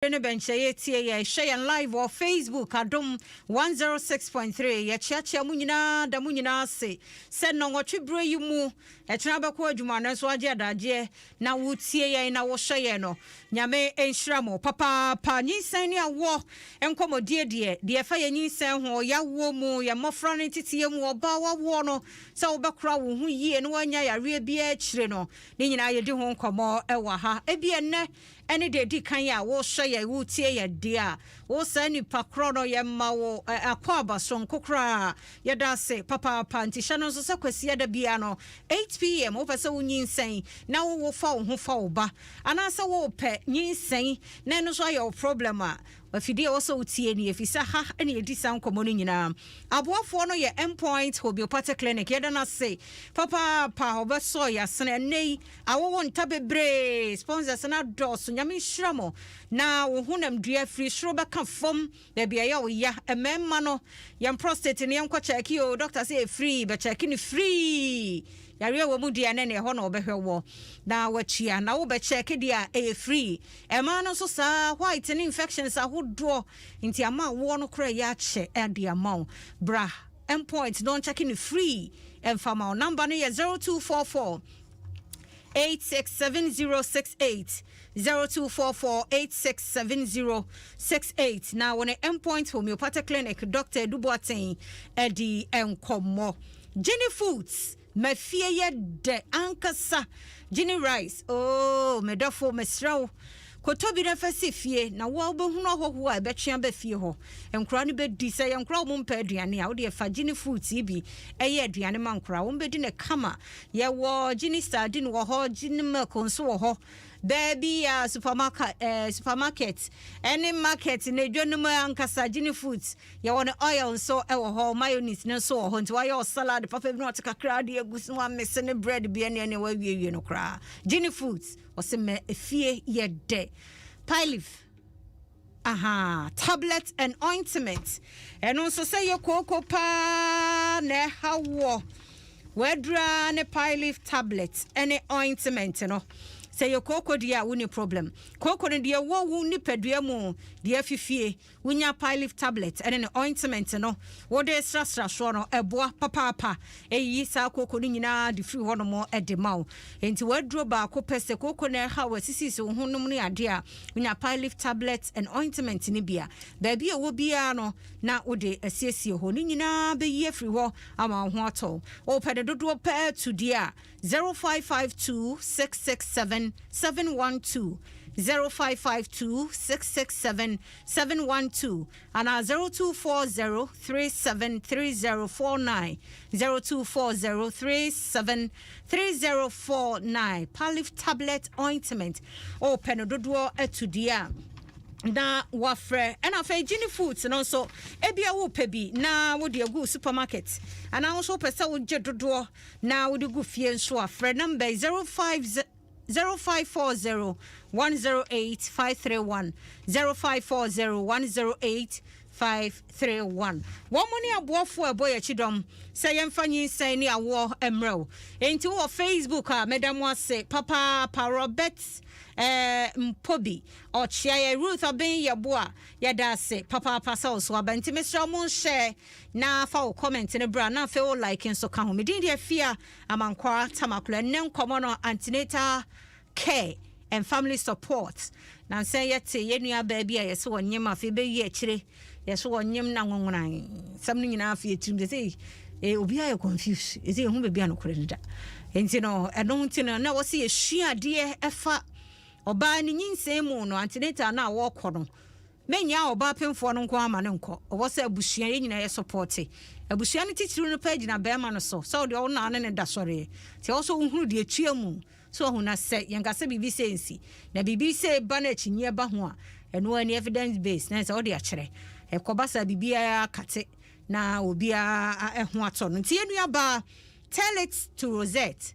Ne bɛnkyɛ yɛtie yɛ hwɛ yɛn live wɔ Facebook Adom 106.3. Yɛkyeakyea mu nyinaa, da mu nyinaa ase sɛ nnɔnwɔtwe berɛ yi mu ɛkyena bɛkɔ adwuma no nso agye adagyeɛ na wotie yɛn na wohwɛ yɛn no. Nyame nhyira mo papaapa. Nyinsɛn ne awoɔ nkɔmmɔdie deɛ, deɛ ɛfa yɛ nyinsɛn ho, yɛawoɔ mu, yɛ mmɔfra no nteteɛ mu, ɔbaa wawoɔ no sɛ wobɛkora wo ho yie na woanya yareɛ biara akyire no, ne nyinaa yɛdi ho nkɔmmɔ ɛwɔ ha. Ebi ɛnnɛ ɛne deɛ di kan a wohwɛ yɛ, wotie yɛ deɛ a, wo saa nipa korɔ no, yɛma wo akɔ aba sonko koraa. Yɛda ase papaapa. Nti hyɛ no nso sɛ Kwasi ada bia no 8 p.m. Wopɛ sɛ wonyinsɛn na wowo fa wo ho fa wo ba, anaasɛ wopɛ nyinsɛn na ɛno nso ayɛ wo problem a, afidie a ɛwɔ sɛ wotie ni, ɛfiri sɛ ha ne yɛdi saa nkɔmmɔ no nyinaa. Aboafoɔ no yɛ Endpoint Homeopathic Clinic. Yɛda no ase papaapa. Ɔbɛsɔ yɛ asene ɛnnɛ yi awowo nta bebree. Sponsors no adɔɔso. Nyame nhyira mo na wo honam dua firi soro bɛka fam baabi a ɛyɛ wo ya. Mmarima no, yɛn prostate no, yɛnkɔ check o. Doctor sɛ ɛfiri bɛkyɛke no free. Yareɛ wɔ mu deɛ ne ne ɛhɔ na wɔbɛhwɛ wɔ na wakyia na wobɛkyɛke deɛ a ɛyɛ free. Ɛmaa no nso saa, white ne infections ahodoɔ nti ama awoɔ no koraa yɛ akyɛ ɛde ama wo. Bra Endpoint na ɔnkyɛke no free ɛmfa ma wo. Number no yɛ 0244 867068, 0244 867068, na wɔne Endpoint Homeopathic Clinic Dr. Eduboaten ɛdi nkɔmmɔ. Jenny Foods, mafie yɛ dɛ ankasa. Jenny Rice, oh, medɔfo, mesrɛ wo, kɔtɔ bi na fa si fie na wo a wobɛhunu ahɔhoɔ a ɛbɛtwe aba fie hɔ. Nkora no bɛdi sɛ yɛ nkora wo mpɛ aduane a, wode fa Gyene Fruit yi bi ɛyɛ aduane ma nkora wɔn bɛdi ne kama. Yɛwɔ Gyene sardine wɔ hɔ, Gyene milk nso wɔ hɔ. Baabi a supermarket ɛne market na edwa no mu ankasa, Gyene Fruit yɛwɔ no. Oil nso ɛwɔ hɔ, mayonnaise no nso wɔ hɔ. Nti wayɛ salad papa bi na ɔte kakra de agu so, wamese ne bread bi ɛne wawiewie no koraa. Gyene Fruit ɔsɛ mɛ efie yɛ dɛ. Pilif aha tablet and ointment, ɛno nso sɛ yɛ kooko paa na ɛha wɔ wadura ne Pilif tablet ɛne ointment no. Sɛ yɛ kooko deɛ a, woni problem. Kooko no deɛ wɔ wo nipadua mu deɛ afifie, wonya Pilif tablet ɛne ne ointment no wode srasra soɔ no, ɛboa papaapa, ɛyi saa kooko no nyinaa de firi hɔ nom de ma wo. Enti waduro baako pɛ sɛ kooko no ɛha wɔ asisisi wo ho nom ne adeɛ a, wonya Pilif tablet and ointment no bi a, baabi a ɛwɔ biara no na wode asiesie hɔ ne nyinaa bɛyi afiri hɔ ama wo ho atɔ. Wopɛ ne dodoɔ pɛɛ to deɛ a, 0552 667 712, 0552 667 712, anaa 0240 373049, 0240 373049. Palif tablet ointment, ɔpɛ no dodoɔ atu deɛ a, na wafrɛ. Ɛna afei Gyini Foods no nso, ebia wopɛ bi na wode agu supermarket, anaa wo nso wopɛ sɛ wogye dodoɔ na wode gu fie nso a, frɛ number 05 0540 108 531, 0540 108 531. Wɔn mo ne aboafoɔ a ɛbɔ yɛn akyi dɔm sɛ yɛmfa nyinsɛn ne awoɔ mmerɛw. Enti wɔ Facebook a, mɛda mo ase papaapa. Robert Mpobi ɔkyea yɛ. Ruth Ɔben yɛboa, yɛda ase papaapa sɛ wo so aba. Nti mesrɛ mo nhyɛ na fa wo comment no bra, na afei wo like nso ka ho. Medin deɛ Fia Amankwaa Tamaklo. Ɛnnɛ nkɔmmɔ no, antenatal care and family support. Na nsɛn yɛte yɛn nua baa bi a yɛsɛ wɔnyem, afei bɛyi akyire yɛsɛ wɔnyem na nwonwonan sɛm no nyinaa afei etirim sɛ sɛ obiara yɛ confused, ɛsɛ yɛhu baabi a nokorɛ no da. Nti no ɛno nti no na wɔsɛ yɛsua adeɛ ɛfa ɔbaa ne nyinsɛn mu no, antenatal no a wɔrekɔ no. Menya ɔbaa pemfoɔ no nko ama no nkɔ, ɔwɔ sɛ abusua yɛn nyinaa yɛ support abusua no. Titiri no pɛ gyina bɛrima no so sɛ ɔde ɔwo naa ne ne da sɔreɛ, nti ɛwɔ sɛ wohunu deɛ tua mu so ɔhu na sɛ yɛnka sɛ biribi sɛ nsi na biribi sɛ ba no akyinyeɛ ba ho a, ɛno ani evidence base na sɛ wode akyerɛ ɛkɔba saa biribiara kate na obiara ɛho atɔ no. Nti yɛn nua Tell It to Rosette,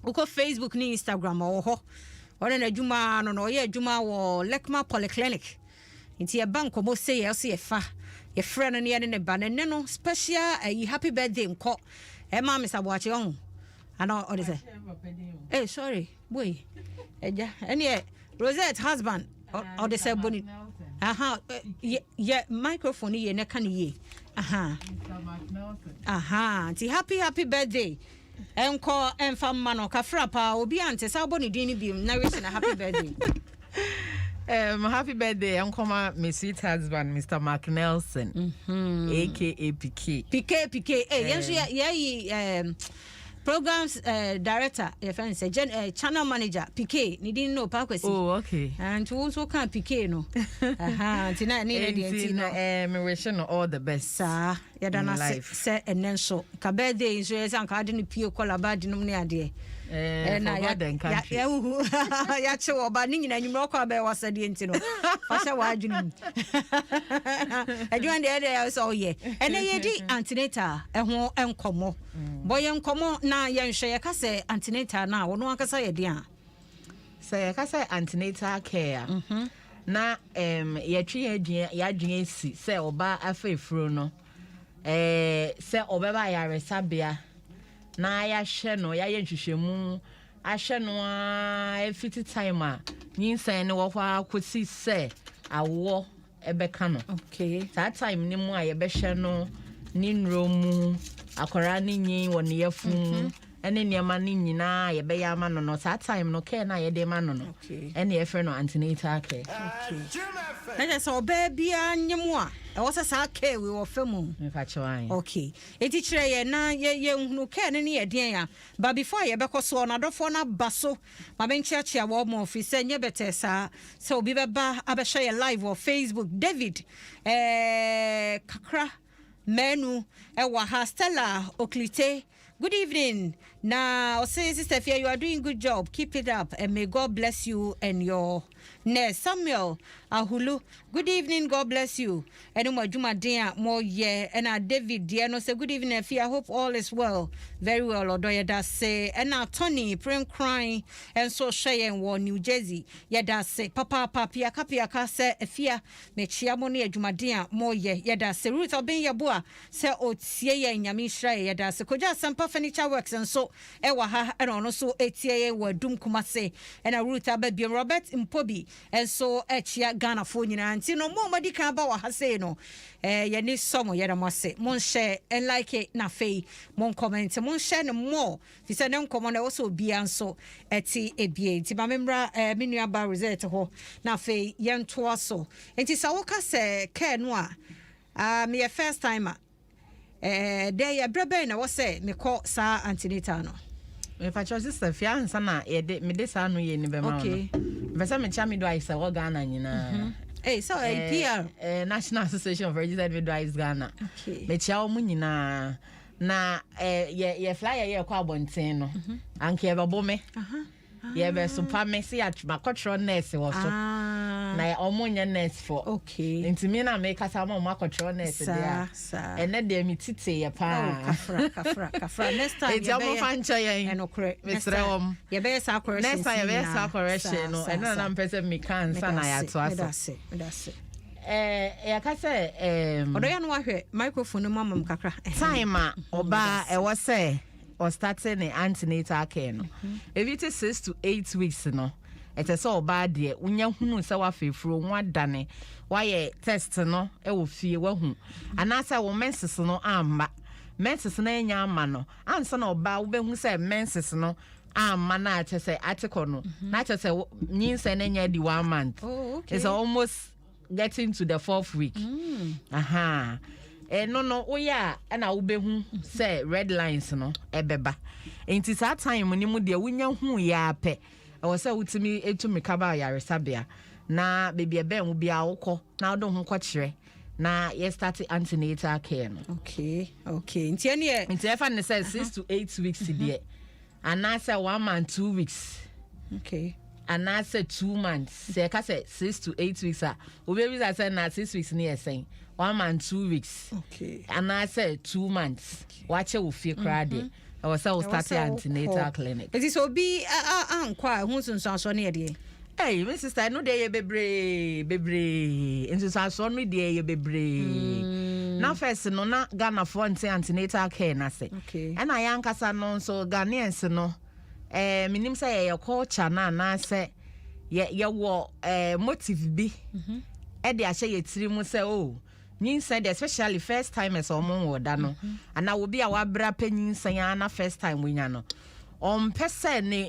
wokɔ Facebook ne Instagram, ɔwɔ hɔ. Ɔne n'adwuma no na ɔyɛ adwuma wɔ Lekma Polyclinic. Nti yɛba nkɔmmɔ sɛ yɛ ɔsɛ yɛfa yɛfrɛ no ne yɛne ne ba no. Ɛnɛ no special ayi, happy birthday nkɔ ɛma Mr. Boakye ɔho ana ɔde sɛ sorry boy, ɛgya ɛneɛ Rosette husband. Ɔde sɛ bɔ ne aha yɛ microphone yie ne ka ne yie aha aha. Nti happy happy birthday ɛnkɔ ɛmfa mma no kafra paa. Obi ante sɛ wobɔ ne din no biom na wish na happy birthday. Happy birthday, Nkoma, my sweet husband, Mr. Mark Nelson, aka PK. PK PK, eh, yɛn nso yɛyi programs director, yɛfrɛ no sɛ channel manager PK ne din no Pa Kwasi. Oh, okay. Nti wo nso ka PK no. Aha, nti na ne deɛ nti no. Me wish no all the best. Saa, yɛda no ase sɛ ɛnɛ nso ka birthday nso yɛ sɛ anka ade no pie kɔla ba ade nom ne adeɛ. Ɛna yɛakye wɔ ba ne nyina nwummerɛ ɔkɔ abɛyɛ wasɛdeɛ, nti no fa hyɛ w'adwene mu. Adwuma deɛ, ɛdeɛ sɛ ɔyɛ ɛnɛ yɛdi antenatal ɛho nkɔmmɔ. Bɔ yɛ nkɔmmɔ na yɛnhwɛ. Yɛka sɛ antenatal no a, ɔno ankasa yɛ den a? Sɛ yɛka sɛ antenatal care a, na yɛtwe yɛadwene si sɛ ɔba afa efuro no, sɛ ɔbɛba ayaresabea na yɛahwɛ no, yɛayɛ nhwehwɛmu ahwɛ no a, ɛfiti time a nyinsɛn no wɔ hɔ akɔsi sɛ awoɔ ɛbɛka no. Saa time no mu a yɛbɛhwɛ no, ne nnuro mu, akwaraa ne nyin wɔ ne yɛfu mu, ɛne nneɛma no nyinaa yɛbɛyɛ ama no, saa time no, care no a yɛde ma no, ɛne yɛfrɛ no antenatal care. Na kyerɛ sɛ ɔbaa biara nye mu a, ɛwɔ sɛ saa care wei wɔ fɛ mu. Mepakyɛw. Okay, eti kyerɛ yɛ na yɛhunu care no ne yɛ deɛn a. But before yɛbɛkɔ soɔ no, adɔfoɔ no aba so, ma menkyeakyea wɔ ma ɔfiri sɛ nyɛ bɛtɛ saa sɛ obi bɛba abɛhwɛ yɛ live wɔ Facebook. David kakra manu ɛwɔ ha. Stella Oklite, good evening. Na ɔse, "Sister Fia, you are doing good job, keep it up and may God bless you and your nurse." Samuel Ahulu, good evening, God bless you ɛne mo adwumaden a moyɛ. Ɛna David deɛ no sɛ, "Good evening, Afia, I hope all is well." Very well, ɔdɔ, yɛda se. Ɛna Tony Prenkran nso hwɛ yɛn wɔ New Jersey, yɛda se papaapa. Piaka piaka sɛ, "Afia, mekyia mo ne adwumaden a moyɛ," yɛda se. Ruth Ɔben Yɛboa sɛ ɔtie yɛn, Nyame nhyira yɛ, yɛda se. Kogya Asɛmpa Furniture Works nso ɛwɔ ha, ɛna ɔno nso ɛtie yɛn wɔ Adum Kumase. Ɛna Ruth aba biom. Robert Mpobi nso akyia Ghanafoɔ nyinaa. Nti no, mo a madi kan ba wɔ ha sei no, yɛne sɔ mo, yɛda mo ase. Monhyɛ, ɛnlike, na afei moncomment, monhyɛ no mmɔ fi sɛ ne nkɔmmɔ no ɛwɔ sɛ obiara nso ɛte ebie. Nti ma memmra me nua ba Rosette hɔ na afei yɛntoa so. Nti sɛ woka sɛ care no a, meyɛ first timer, dɛ yɛbrɛ bɛn na ɛwɔ sɛ mekɔ saa antenatal no? Mepakyɛw, Sister Fia, ansa na yɛde mede saa no yɛ ni bɛma wo no, mepɛ sɛ mekyia midwives a ɛwɔ Ghana nyinaa. Hey, so PR. National Association of Registered Midwives Ghana. Mekyia wɔn nyinaa na yɛ flyer yɛ kɔ abɔnten no, anka yɛbɛbɔ me, yɛbɛsopa me sɛ makɔtwerɛ nurse wɔ so. Na ɔmo nyɛ nurse fo. Nti mi na mekasa ma ɔmo akɔtwerɛ nurse deɛ a, ɛnɛ deɛ me tite yɛ paa. Oh, kafra kafra kafra, next time. Nti ɔmo fa nkyɛ yɛn. Ɛnokorɛ. Mesrɛ wɔm. Yɛbɛyɛ saa correction. Next time yɛbɛyɛ saa correction no. Ɛno na mpɛ sɛ meka ansa na yɛatoa so. Medase. Yɛka sɛ ɔdɔ yɛ no, wahwɛ microphone no mu ama m kakra. Time a ɔbaa ɛwɔ sɛ ɔstart ne antenatal care no, ebi te 6 to 8 weeks no, ɛsɛ sɛ ɔbaa deɛ wonya hunu sɛ wafa efuro ho adane, wayɛ test no ɛwɔ fie, wahu anaasɛ wo menses no amma, menses no anya ama no ansa na ɔbaa wobɛhu sɛ menses no amma na akyɛ sɛ atekɔ no na akyɛ sɛ nyinsɛn no anya di one month. It's almost getting to the fourth week. Aha, ɛno no woyɛ a, ɛna wobɛhu sɛ red lines no ɛbɛba. Nti saa time no mu deɛ, wonya hu yɛ apɛ, ɛwɔ sɛ wotumi etu mirika ba ayaresabea na beebi ɛbɛn wo biara wokɔ na wode wo ho kɔkyerɛ na yɛ start antenatal care no. Okay, nti ɛne yɛ Nti ɛfa ne sɛ 6 to 8 weeks deɛ, anaasɛ 1 month 2 weeks anaasɛ 2 months. Sɛ yɛka sɛ 6 to 8 weeks a, obi ebisa sɛ na 6 weeks ne yɛ sɛn? 1 month 2 weeks anaasɛ 2 months wakyɛ wɔ fie koraa deɛ, ɛwɔ sɛ wo start antenatal clinic. Nti sɛ obi ankɔ a, ɛho nsonsansoɔ no yɛ deɛ? Hey, me sister, ɛno deɛ yɛ bebree bebree. Nsunsuansoɔ no deɛ yɛ bebree. Na first no, na Ghanafoɔ nte antenatal care n'ase. Ɛna yɛn ankasa no nso, Ghanaians no, menim sɛ yɛyɛ culture no anaasɛ Yɛwɔ motive bi ɛde ahyɛ yɛ tiri mu sɛ, o, nyinsɛn deɛ, especially first timers a ɔmo wɔ da no, anaa obi a wabra pɛ nyinsɛn a na first time wonya no, ɔmpɛ sɛ ne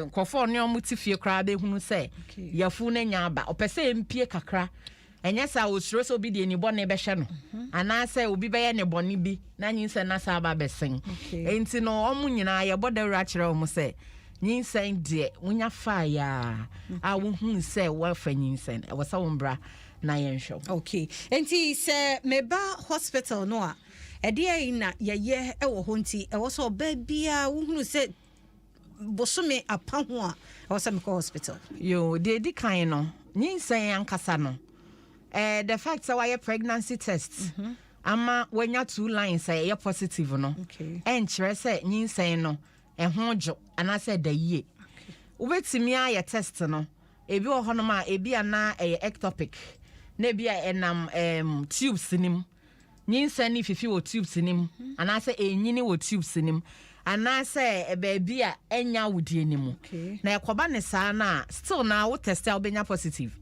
nkurɔfoɔ ne ɔmo te fie koraa bɛhunu sɛ yɛfu no nya aba. Ɔpɛ sɛ mpie kakra, ɛnyɛ sɛ osuro sɛ obi de ani bɔne bɛhyɛ no anaasɛ obi bɛyɛ ne bɔne bi na nyinsɛn na saa aba bɛsɛn. Nti no, ɔmo nyinaa yɛbɔ dawuro akyerɛ ɔmo sɛ nyinsɛn deɛ, wonya faeɛ a wohunu sɛ woafa nyinsɛn, ɛwɔ sɛ wo mbra na yɛnhwɛ wo. Okay, nti sɛ meba hospital no a, ɛdeɛ yi na yɛyɛ ɛwɔ hɔ? Nti ɛwɔ sɛ ɔbaa biara wohunu sɛ bosome apa ho a, ɛwɔ sɛ mekɔ hospital? Yo, deɛ ɛdi kan no, nyinsɛn ankasa no, the fact sɛ wayɛ pregnancy test ama wanya two lines a ɛyɛ positive no, ɛnkyerɛ sɛ nyinsɛn no ɛho dwo anaasɛ ɛda yie. Wobɛtumi ayɛ test no, ebi wɔ hɔnom a ebi ana ɛyɛ ectopic, na ebi a ɛnam tubes nim, nyinsɛn ne fifi wɔ tubes nim, anaasɛ ɛnyini wɔ tubes nim, anaasɛ baabi a ɛnya awodie no mu. Na ɛkɔba ne saa no a, still na wo test a, wobɛnya positive.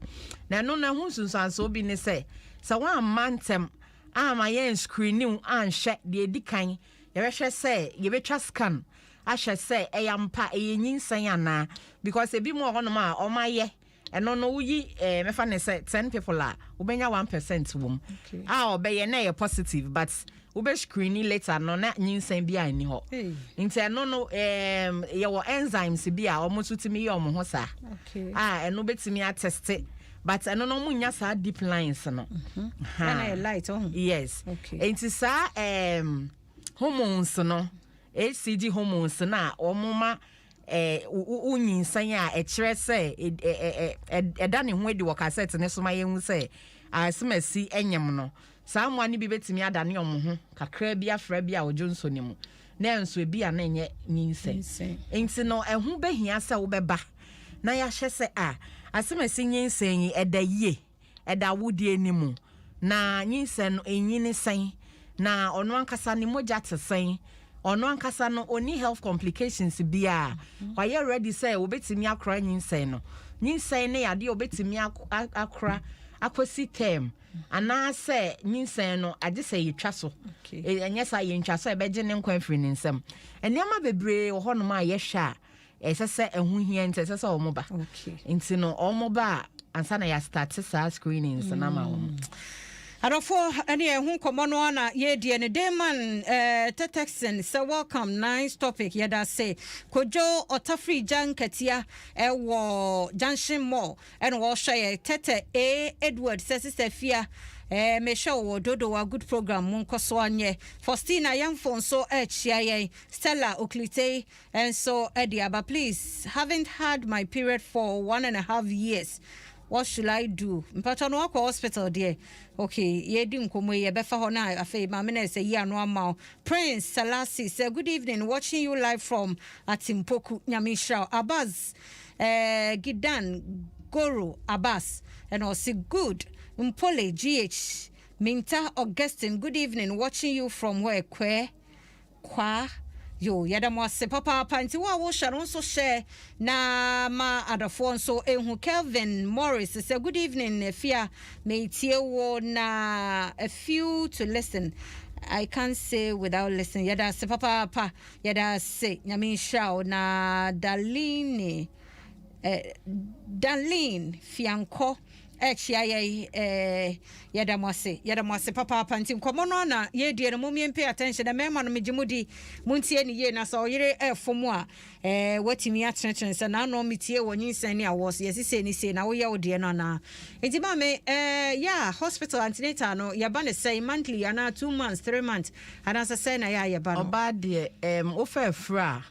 Na ɛno no, ɛho nsunsuansoɔ bi ne sɛ woamma ntɛm ama yɛn screening anhwɛ, deɛ ɛdi kan yɛbɛhwɛ sɛ yɛbɛtwa scan ahwɛ sɛ ɛyɛ ampa ɛyɛ nyinsɛn anaa, because ebi mu wɔ hɔnom a ɔmayɛ ɛno no, woyi mɛfa ne sɛ 10 people a, wobɛnya 1% wɔ mu a ɔbɛyɛ na ɛyɛ positive, but wobɛ screening later no na nyinsɛn bi a nni hɔ. Nti ɛno no, yɛwɔ enzymes bi a ɔmo nso tumi yɛ ɔmo ho saa a ɛno bɛtumi atest, but ɛno no, ɔmo nya saa deep lines no. Ha. Ɛna yɛ light ɔho? Yes. Nti saa hormones no, HCG hormones no a ɔmo ma wo nyinsɛn a ɛkyerɛ sɛ ɛda ne ho adi wɔ cassette ne so ma yɛhu sɛ asɛmasi ɛnyam no, saa mmoa no bi bɛtumi adane ɔmo ho kakra bi afra bi a ɔdwo nso ne mu na nso ebi a na ɛnyɛ nyinsɛn. Nyinsɛn. Nti no, ɛho bɛhia sɛ wobɛba na yɛahyɛ sɛ a asɛmasi nyinsɛn yi ɛda yie, ɛda awodie no mu, na nyinsɛn no ɛnyini sɛn, na ɔno ankasa ne mogya te sɛn, ɔno ankasa no ɔni health complications bi a wayɛ ready sɛ wobɛtumi akora nyinsɛn no. Nyinsɛn no yɛ adeɛ a wobɛtumi akora akɔsi term, anaasɛ nyinsɛn no agye sɛ yɛtwa so. Ɛnyɛ saa, yɛntwa so a, ɛbɛgye ne nkwa afiri ne nsam. Nneɛma bebree wɔ hɔnom a yɛhwɛ a ɛsɛ sɛ ɛho hia, nti ɛsɛ sɛ ɔmo ba. Nti no, ɔmo ba a, ansa na yɛastart saa screenings no ama wɔn. Adɔfoɔ, ne ɛho nkɔmmɔ no ana yɛdie no. Dayman Tetexon sɛ welcome, nice topic, yɛda se. Kodwo Ɔtafiri gya nkatia ɛwɔ Junction Mall ɛna wɔhwɛ yɛ. Tɛtɛ A Edward sɛ sister Fia, mehwɛ wɔ Dodowa, good program, mu nkɔ so anyɛ. Faustina yɛmfo nso ɛkyia yɛn. Stella Oklite nso ɛde aba, please, haven't had my period for 1.5 years, what should I do? Mpatɔ no wakɔ hospital deɛ. Okay, yɛdi nkɔmmɔ yi, yɛbɛfa hɔ na afei maame no ɛsɛ yi ano ama wo. Prince Salasi sɛ good evening, watching you live from Atimpoku, Nyame nhyira wo. Abbas Gidan Goro Abbas ɛna ɔse good. Mpole GH Minta Augustine, good evening, watching you from where? Kwe Kwa. Yo, yɛda mo ase papaapa. Nti wo a wohyɛ no nso, hyɛ na ma adɔfoɔ nso ehu. Kelvin Morris sɛ good evening Afia, metie wo na a few to listen, I can't say without listening. Yɛda ase papaapa, yɛda ase, Nyame nhyira wo. Na Darlene Darlene Fiankɔ ɛkyia yɛ. Yɛda mo ase, yɛda mo ase papaapa. Nti nkɔmmɔ no ana yɛdie no, mommie pay attention na mmarima no, megye mo di, montie ne yie na sɛ ɔyere ɛɛfo mu a, watumi atenetene sɛ naano metie wɔ nyinsɛn ne awɔ so yɛsi sei ne sei na woyɛ wo deɛ no anaa. Nti maame, yɛ a hospital antenatal no, yɛba ne sɛn? Monthly anaa 2 months, 3 months, anaasɛ sɛn na yɛ a yɛba no? Ɔbaa deɛ, wofa afuru a,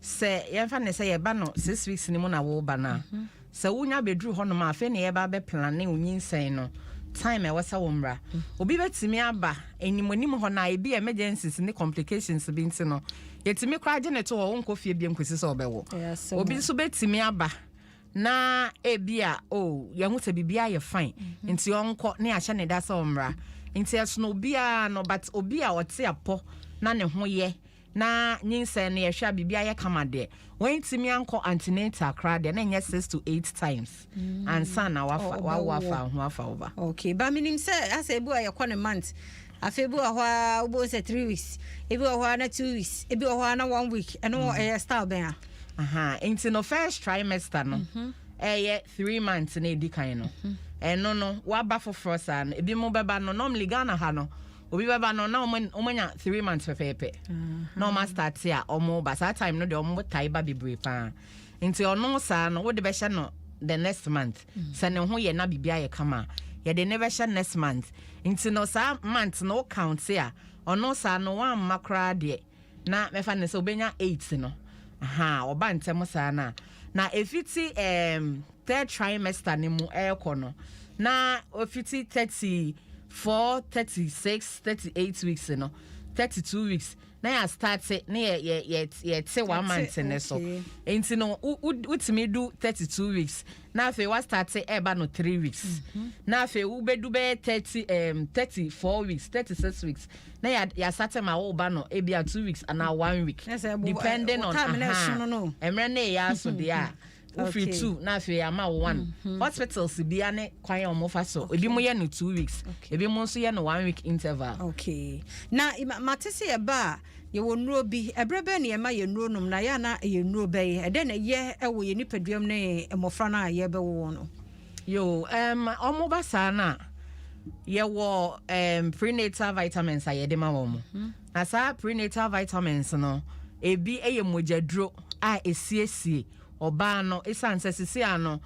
sɛ yɛmfa ne sɛ yɛba no 6 weeks ne mu na woba no a, sɛ wonya bɛduru hɔnom a, afei ne yɛba bɛplan wo nyinsɛn no time a ɛwɔ sɛ wo mmra. Obi bɛtumi aba animanim hɔ no a, ebi emergencies ne complications bi nti no, yɛtumi koraa gye ne to hɔ, wonkɔ fie biam kɔsi sɛ ɔbɛwɔ. Ɛyɛ asɛm. Obi nso bɛtumi aba na ebi a, oh, yɛho sɛ biribi ayɛ fine nti ɔnkɔ ne ahyɛ ne da sɛ ɔmmra. Nti ɛsono obiara no, but obi a ɔte apɔ na ne ho yɛ. Na nyinsɛn no, yɛhwɛ a biribi ayɛ kama deɛ, wɔntumi ankɔ antenatal koraa deɛ, na ɛnyɛ 6 to 8 times ansa na wafa wawo afa ho afa wo ba. Okay, ba menim sɛ asɛ ebi wɔ yɛkɔ ne month, afei ebi wɔ hɔ a wobɛhu sɛ 3 weeks, ebi wɔ hɔ a na 2 weeks, ebi wɔ hɔ a na one week. Ɛno ɛyɛ style bɛn a? Aha, nti no first trimester no ɛyɛ 3 months na edi kan no. Ɛno no waba foforɔ saa no, ebi mo bɛba no, normally Ghana ha no, obi bɛba no na ɔmo nya 3 months pɛpɛɛpɛ na ɔmo astart a ɔmo ba. Saa time no deɛ, ɔmo tae ba bebree paa. Nti ɔno saa no, wode bɛhyɛ no the next month. Sɛ ne ho yɛ na biribi ayɛ kama a, yɛde ne bɛhyɛ next month. Nti no saa month no, wo count a, ɔno saa no wamma koraa deɛ, na mɛfa ne sɛ wobɛnya eight no. Aha, ɔba ntɛm saa no a, na ɛfiti third trimester ne mu ɛrekɔ no, na ofiti 34, 36, 38 weeks no, 32 weeks, na yɛ start ne yɛ yɛ yɛ yɛte one month ne so. Nti no wotumi du 32 weeks na afei wa start ɛɛba no 3 weeks, na afei wobɛdu bɛyɛ 34 weeks, 36 weeks, na yɛ yɛastart ma woba no ebia 2 weeks anaa one week, depending on time na ɛsono no. Mmerɛ ne ɛyɛ aso deɛ a, wofiri two na afei ama wo one. Hospitals bia ne kwan a wɔn fa so, ebi mo yɛ no 2 weeks, ebi mo nso yɛ no one week interval. Okay, na mate sɛ yɛba a, yɛwɔ nnuro bi. Ɛberɛ bɛɛ ne yɛma yɛ nnuro nom, na yɛ ana ɛyɛ nnuro bɛyɛ ɛdɛn na ɛyɛ ɛwɔ yɛ nipaduam ne mmɔfra no a yɛbɛwo wɔn no? Yo, ɔmo ba saa no a, yɛwɔ prenatal vitamins a yɛde ma wɔn mo. Na saa prenatal vitamins no, ebi yɛ mogyaduro a esiesie ɔbaa no, esiane sɛ sisi ano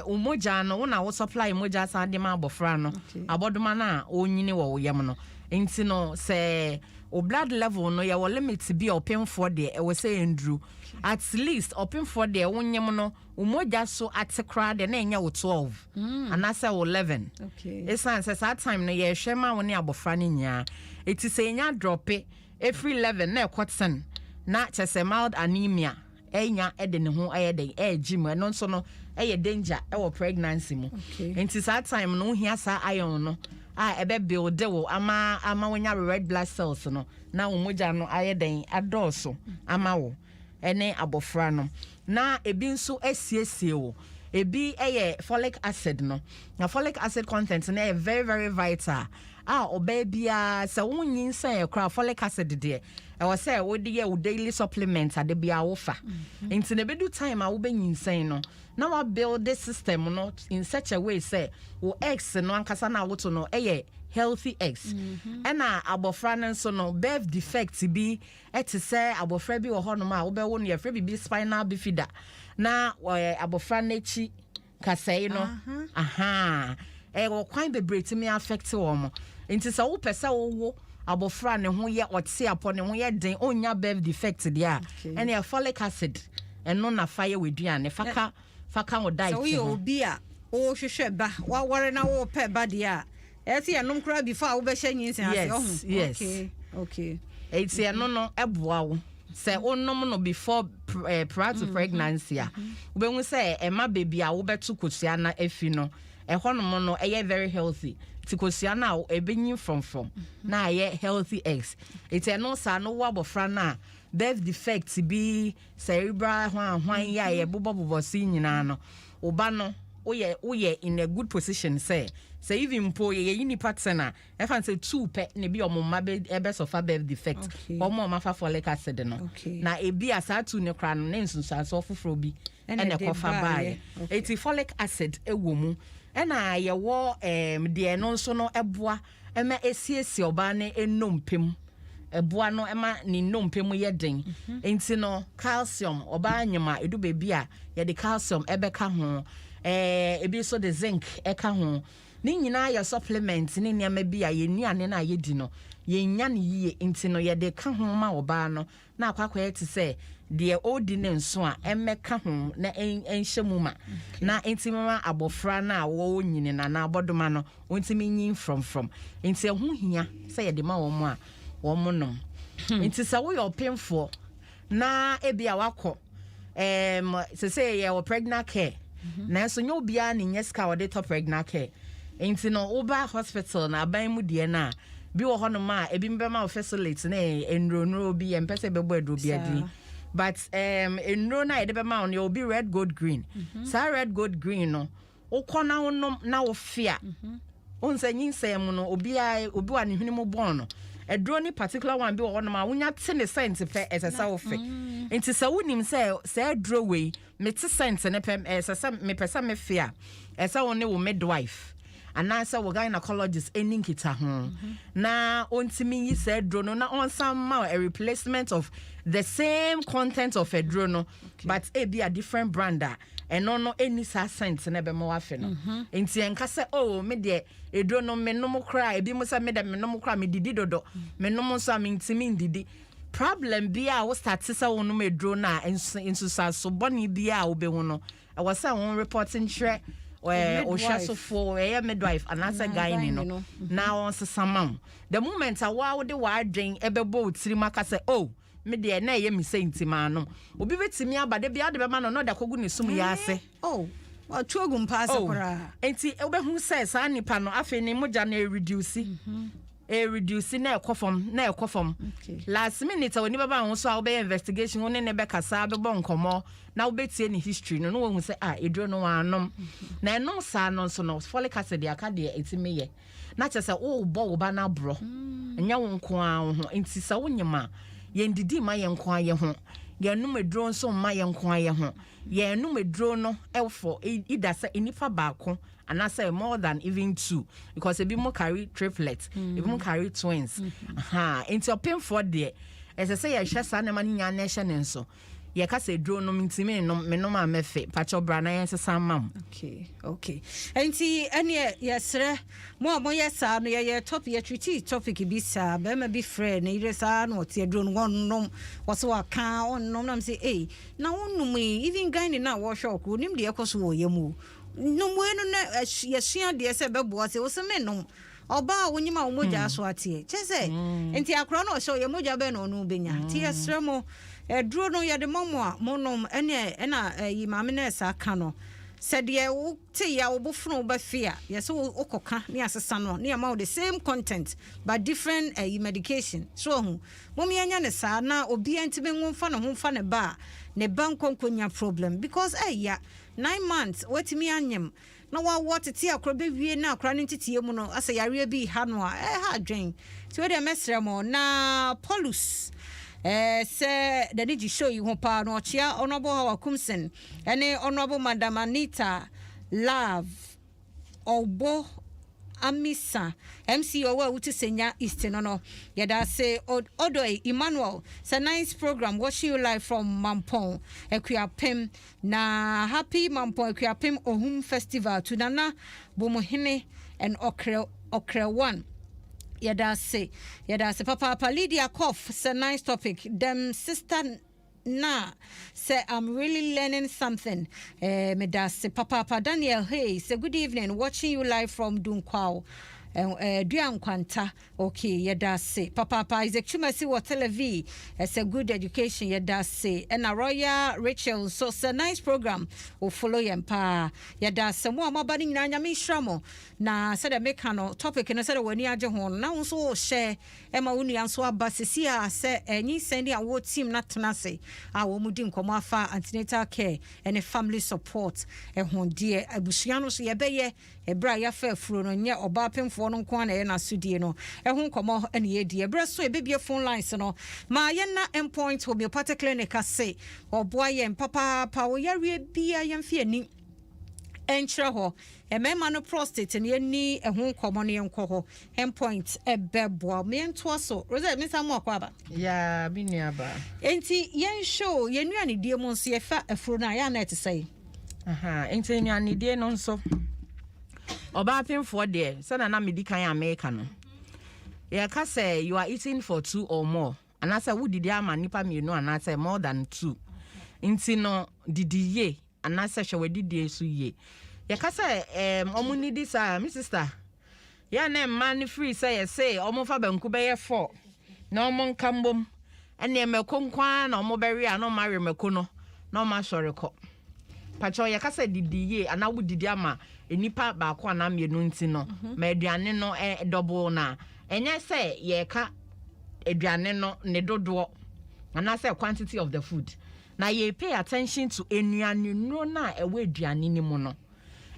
mogya no, wo na wo supply mogya san de ma abɔfra no, abɔdoma no a ɔnyini wɔ wo yam no. Nti no sɛ o blood level no, yɛwɔ limit bi a ɔpemfoɔ deɛ ɛwɔ sɛ ɛnduru. At least ɔpemfoɔ deɛ, wonyem no, wo mogya so ate koraa deɛ, na ɛnyɛ wo 12 anaasɛ wo 11. Ɛsiane sɛ saa time no yɛhwɛ ma wo ne abɔfra no nyinaa. Ɛti sɛ ɛnya drop ɛfiri 11 na ɛkɔ 10, na kyɛ sɛ mild anemia ɛnya ɛde ne ho ɛyɛ den ɛɛgye mu. Ɛno nso no ɛyɛ danger ɛwɔ pregnancy mu. Nti saa time no, wohia saa iron no a ɛbɛ build wo ama wonya red blood cells no, na wo mogya no ayɛ den adɔɔso ama wo ɛne abɔfra no. Na ebi nso asiesie wo, ebi ɛyɛ folic acid no. Na folic acid content no ɛyɛ very very vital a ɔbaa biara, sɛ wonyinsɛn koraa, folic acid deɛ, ɛwɔ sɛ wode yɛ wo daily supplement ade biara wofa. Nti na ebedu time a wobɛnyinsɛn no, na wabuild the system no in such a way sɛ wo eggs no ankasa na awoto no ɛyɛ healthy eggs. Ɛna abɔfra no nso no, birth defect bi ɛte sɛ abɔfra bi wɔ hɔnom a wobɛwo no, yɛfrɛ biribi spinal bifida, na wɔyɛ abɔfra n'akyi kasɛe no. Aha, ɛwɔ kwan bebree tumi affect wɔn mo. Nti sɛ wopɛ sɛ wowo abɔfra ne ho yɛ ɔte apɔ, ne ho yɛ den, ɔnya birth defect deɛ a, ɛne folic acid ɛno na fa yɛ w'aduane, faka faka wo diet Sɛ woyɛ ho. obi a wohwehwɛ ba, waware na wopɛ ba deɛ a, ɛyɛ sɛ yɛnom koraa before a wobɛhyɛ nyinsɛn ase. Yes, ɔho? Yes. Eti ɛno no ɛboa wo sɛ wonom no before prior to pregnancy a, wobɛhu sɛ ɛma baabi a wobɛto kosua no afi no, ɛhɔnom no ɛyɛ very healthy. Nti kosua no a ɛbɛnyi frɔmfrɔm na ayɛ healthy eggs. Eti ɛno saa no, wo abɔfra no a, birth defect bi, cerebral hwan hwan yi a yɛbobɔbobɔ so yi nyinaa no, wo ba no woyɛ in a good position sɛ even mpo yɛyɛ nipa 10 a, ɛfa n sɛ two pɛ na ebi ɔmo mma bɛ ɛbɛsɔfa birth defect, ɔmo a ɔmo afa folic acid no. Na ebi a saa two ne koraa no, ne nsunsuansoɔ foforɔ bi ɛna ɛna ɛde ɛkɔfa baeɛ. Baeɛ. Eti folic acid ɛwɔ mu. Ɛna yɛwɔ deɛ no nso no ɛboa ɛma esiesie ɔbaa ne nnompe mu, ɛboa no ɛma ne nnompe mu yɛ den. Nti no calcium, ɔbaa nyim a, edu beebi a yɛde calcium ɛbɛka ho, ebi nso de zinc ɛka ho. Ne nyinaa yɛ supplement ne nneɛma bi a yɛn nnuane no a yɛdi no yɛnya no yie. Nti no yɛde ka ho ma ɔbaa no na akɔ akɔyɛ te sɛ deɛ ɔredi ne nso a ɛmmɛka ho na ɛnhyɛ mu ma na nti mama abɔfra no a wɔwɔ nyini na anaa abɔdoma no ɔntumi nyin frɔmfrɔm. Nti ɛho hia sɛ yɛde ma wɔn a wɔn nom. Nti sɛ woyɛ ɔpemfoɔ na ebi a wakɔ sɛ yɛwɔ pregnant care, nanso nyɛ obiara ne nyɛ sika a wɔde tɔ pregnant care. Nti no woba hospital na aban mu deɛ no a, Bi wɔ hɔnom a ebi bɛma wo Fesolate ne nnuro bi, yɛmpɛ sɛ ɛbɛbɔ aduro bi adin, but nnuro no a yɛde bɛma wo no, yɛwɔ bi red, gold, green. Saa red, gold, green no, wokɔ na wonom na wofe a, wohu sɛ nyinsɛn mu no, obiara obi wa ne hwene mu bɔn no, aduro ne particular one bi wɔ hɔnom a wonya te ne scent pɛ, ɛsɛ sɛ wofe. Nti sɛ wonim sɛ saa aduro wei, mete scent ne pɛ, ɛsɛ sɛ mepɛ sɛ mefe a, ɛsɛ wo ne wo midwife anaasɛ wo gynecologist ɛni nkita ho na ɔntumi yi saa aduro no na ɔnsan ma wo a replacement of the same content of aduro no, but ebi a different brand a ɛno no ɛni saa scent na ɛbɛma wafe no. Nti ɛnka sɛ, "Oh, me deɛ, eduro no menom koraa." Ebi mo sɛ, "Me deɛ, menom koraa, medidi dodo, menom nso a mentumi ndidi." Problem bi a wo start sɛ wonom aduro no a, nsusuaso bɔne bi a wobɛhu no, ɛwɔ sɛ wo report nkyerɛ Midwife. ɔhwɛsofoɔ, ɛyɛ midwife anaasɛ gyne no gyne no. Na wɔnsesa ma wo. The moment a woa wode w'adwen ɛbɛbɔ wo tirim aka sɛ, "Oh, me deɛ, na ɛyɛ me sɛ," nti maa no, obi bɛtumi aba da bia wode bɛma no na ɔde akɔgu ne sum yɛ ase. Oh, watu agu mpa ase Oh, koraa. Nti wobɛhu sɛ saa nipa no, afei ne mogya no ɛreduce, ɛreduce na ɛkɔ fam na ɛkɔ fam. Last minute a w'ani bɛba ho so a wobɛyɛ investigation, wo ne ne bɛkasa, bɛbɔ nkɔmmɔ na wobɛtie ne history no na woahu sɛ, ah, ɛduro no waanom na ɛnom saa no nso no, folic acid aka deɛ ɛtumi yɛ na kyerɛ sɛ worebɔ wo ba no aborɔ, ɛnyɛ wo nko ara wo ho. Nti sɛ wonyim a, yɛndidi ma yɛn nko ara yɛ ho, yɛnom aduro nso mma yɛn nko ara yɛ ho. Yɛnom aduro no ɛfɔ ida sɛ nipa baako anaasɛ more than even two, because ebi mo carry triplet, ebi mo carry twins ha. Nti ɔpemfoɔ deɛ, ɛsɛ sɛ yɛhwɛ saa nneɛma no nyinaa na ɛhyɛ ne nso. Yɛka sɛ aduro nom ntumi nnom, menom a mɛfe, pakyɛw, bra na yɛnsesa ma mo. Okay, nti ɛneɛ yɛsrɛ mo a moyɛ saa no, yɛyɛ topic, yɛtreat topic bi saa. Bɛrima bi frɛ ne yere saa na ɔte aduro no wɔnnom, wɔsɛ waka ɔnnom nam sɛ, "Ei, na wonnom yi, even gyne no a wɔhwɛ ɔkoro onim deɛ ɛkɔ so wɔ yɛ mu o. Nom wei no na yɛsua deɛ sɛ ɛbɛboa sɛ wo sɛ mennom." Ɔbaa a wonyim a wo mogya so ateɛ kyɛ sɛ nti akora no ɔhyɛ ɔyɛ mogya bɛɛ na ɔno bɛnya. Nti yɛsrɛ mo, aduro no yɛde ma mo a monom, ɛne ɛna ɛyi maame no ɛsa ka no sɛ deɛ wote yɛ a woboforo wobɛfe a, yɛsɛ wokɔka ne asesa no ne yɛma wo the same content but different ɛyi medication so. Ɔho mom yɛnyɛ ne saa na obiara ntumi nwo mfa ne ho mfa ne ba a ne ba nkɔnkɔnya problem, because ɛya 9 months watumi anyem na wawɔ tete akora bɛwie na akora no nteteɛ mu no asɛ yareɛ bi ha no a, ɛha adwen. Nti wode mɛsrɛ mo. Na Paulus sɛ n'ani gye show yi ho paa no, ɔkyea Honorable Hawa Kumson ɛne Honorable Madam Anita Love Ɔbɔ Amisa MC ɔwɔ a wote Senya East no. Yɛda ase. Odoi Emmanuel sɛ, "Nice program, watching you live from Mampong Akuapem." Na happy Mampong Akuapem Ohum Festival to Nana Bomuhene and Ɔkrɛ Ɔkrɛ One. Yɛda ase, yɛda ase papaapa. Lydia Koff sɛ, "Nice topic dem, sister." Na sɛ, "I'm really learning something." Meda ase papaapa. Daniel Hey sɛ, "Good evening, watching you live from Dunkwao Dua Nkwanta." Okay, yɛda ase papaapa. Isaac Chumasi wɔ Tel Aviv ɛsɛ, "Good education." Yɛda ase. Ɛna Royal Rachel nso sɛ, "Nice program," o follow yɛn paa. Yɛda ase. Mo a moaba no nyinaa, Nyame nhyira mo. Na sɛdeɛ meka no, topic no, sɛdeɛ w'ani agye ho no na wo nso wohyɛ ɛma wo nua nso aba sisi a sɛ ɛnyinsɛn ne a wɔ team na tena ase a wɔn mu di nkɔmmɔ afa antenatal care ɛne family support ɛho deɛ abusua no so yɛbɛyɛ ɛberɛ a yɛafa afuro no, nyɛ ɔbaa pemfoɔ no nko ara na ɛyɛ n'asodie no ɛho nkɔmmɔ ɛne yɛdi. Ɛberɛ so yɛbɛbie phone lines no ma yɛna Endpoint Homeopathic Clinic ase, ɔboa yɛn papaapa. Wɔ yareɛ bia yɛmfe ani ɛnkyerɛ hɔ, mmarima no prostate no, yɛni ɛho nkɔmmɔ no, yɛnkɔ hɔ, Endpoint ɛbɛboa. Yɛntoa so. Rosette, mensa mu akɔ aba. Yaa, me nuaba. Enti yɛnhwɛ o, yɛn nnuanedie mu nso, yɛfa afuro no a, yɛa na ɛte sɛ Aha, nti nnuanedie no nso, ɔbaa pemfoɔ deɛ, sɛna na medi kan a meka no, yɛka sɛ you are eating for two or more, anaasɛ wodidi ama nnipa mmienu anaasɛ more than two. Nti no, didi yie anaasɛ hwɛ w'adidie so yie. Yɛka sɛ ɔmo nidi saa, me sister, yɛ ne mma no firi sɛ yɛse ɔmo fa banku bɛyɛ four na ɔmo nka mbom, ɛneɛ mako nko ara na ɔmo bɛwe a, na ɔmo awe mako no na ɔmo asɔre kɔ. Pakyɛw, yɛka sɛ didi yie anaa wodidi ama nipa baako anaa mmienu nti no ma aduane no double no a, ɛnyɛ sɛ yɛka aduane no ne dodoɔ anaasɛ quantity of the food, na yɛ pay attention to nnuane nnuro no a ɛwɔ aduane no mu no.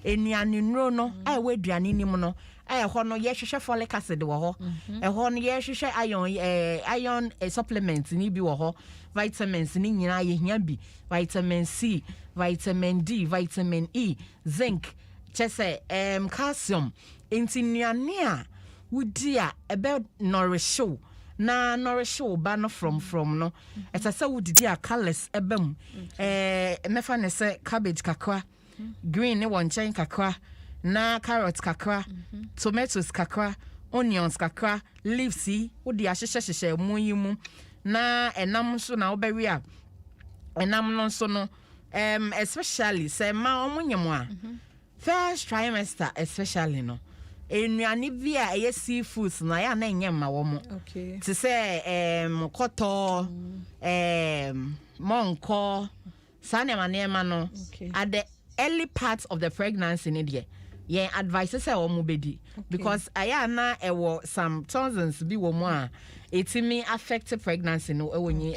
Nnuane nnuro no a ɛwɔ aduane no mu no, ɛhɔ no yɛhwehwɛ folic acid wɔ hɔ, ɛhɔ no yɛhwehwɛ iron supplement ni bi wɔ hɔ, vitamins ne nyinaa yɛhia bi, vitamin C, vitamin D, vitamin E, zinc, kyɛ sɛ calcium. Nti nnuane a wodi a ɛbɛ nourish wo na nourish wo ba no from no, ɛsɛ sɛ wodidi a colours ɛbɛ mu. Mɛfa ne sɛ cabbage kakra, green ne wɔ nkyɛn kakra, na carrot kakra, tomatoes kakra, onions kakra, leaves yi wode ahyehyɛhyehyɛ mu yi mu. Na ɛnam nso na wobɛwe a, ɛnam no nso no, especially sɛ mma ɔmo nyem a, first trimester especially no, nnuane bi a ɛyɛ seafoods na ɛyɛ a na ɛnyɛ mma wɔn te sɛ kɔtɔ, mɔnkɔ, saa nneɛma no. At the early part of the pregnancy ne deɛ, yɛn advice sɛ wɔn bɛdi because ɛyɛ a na ɛwɔ some toxins bi wɔ mu a ɛtumi affect pregnancy no, ɛwɔ nyi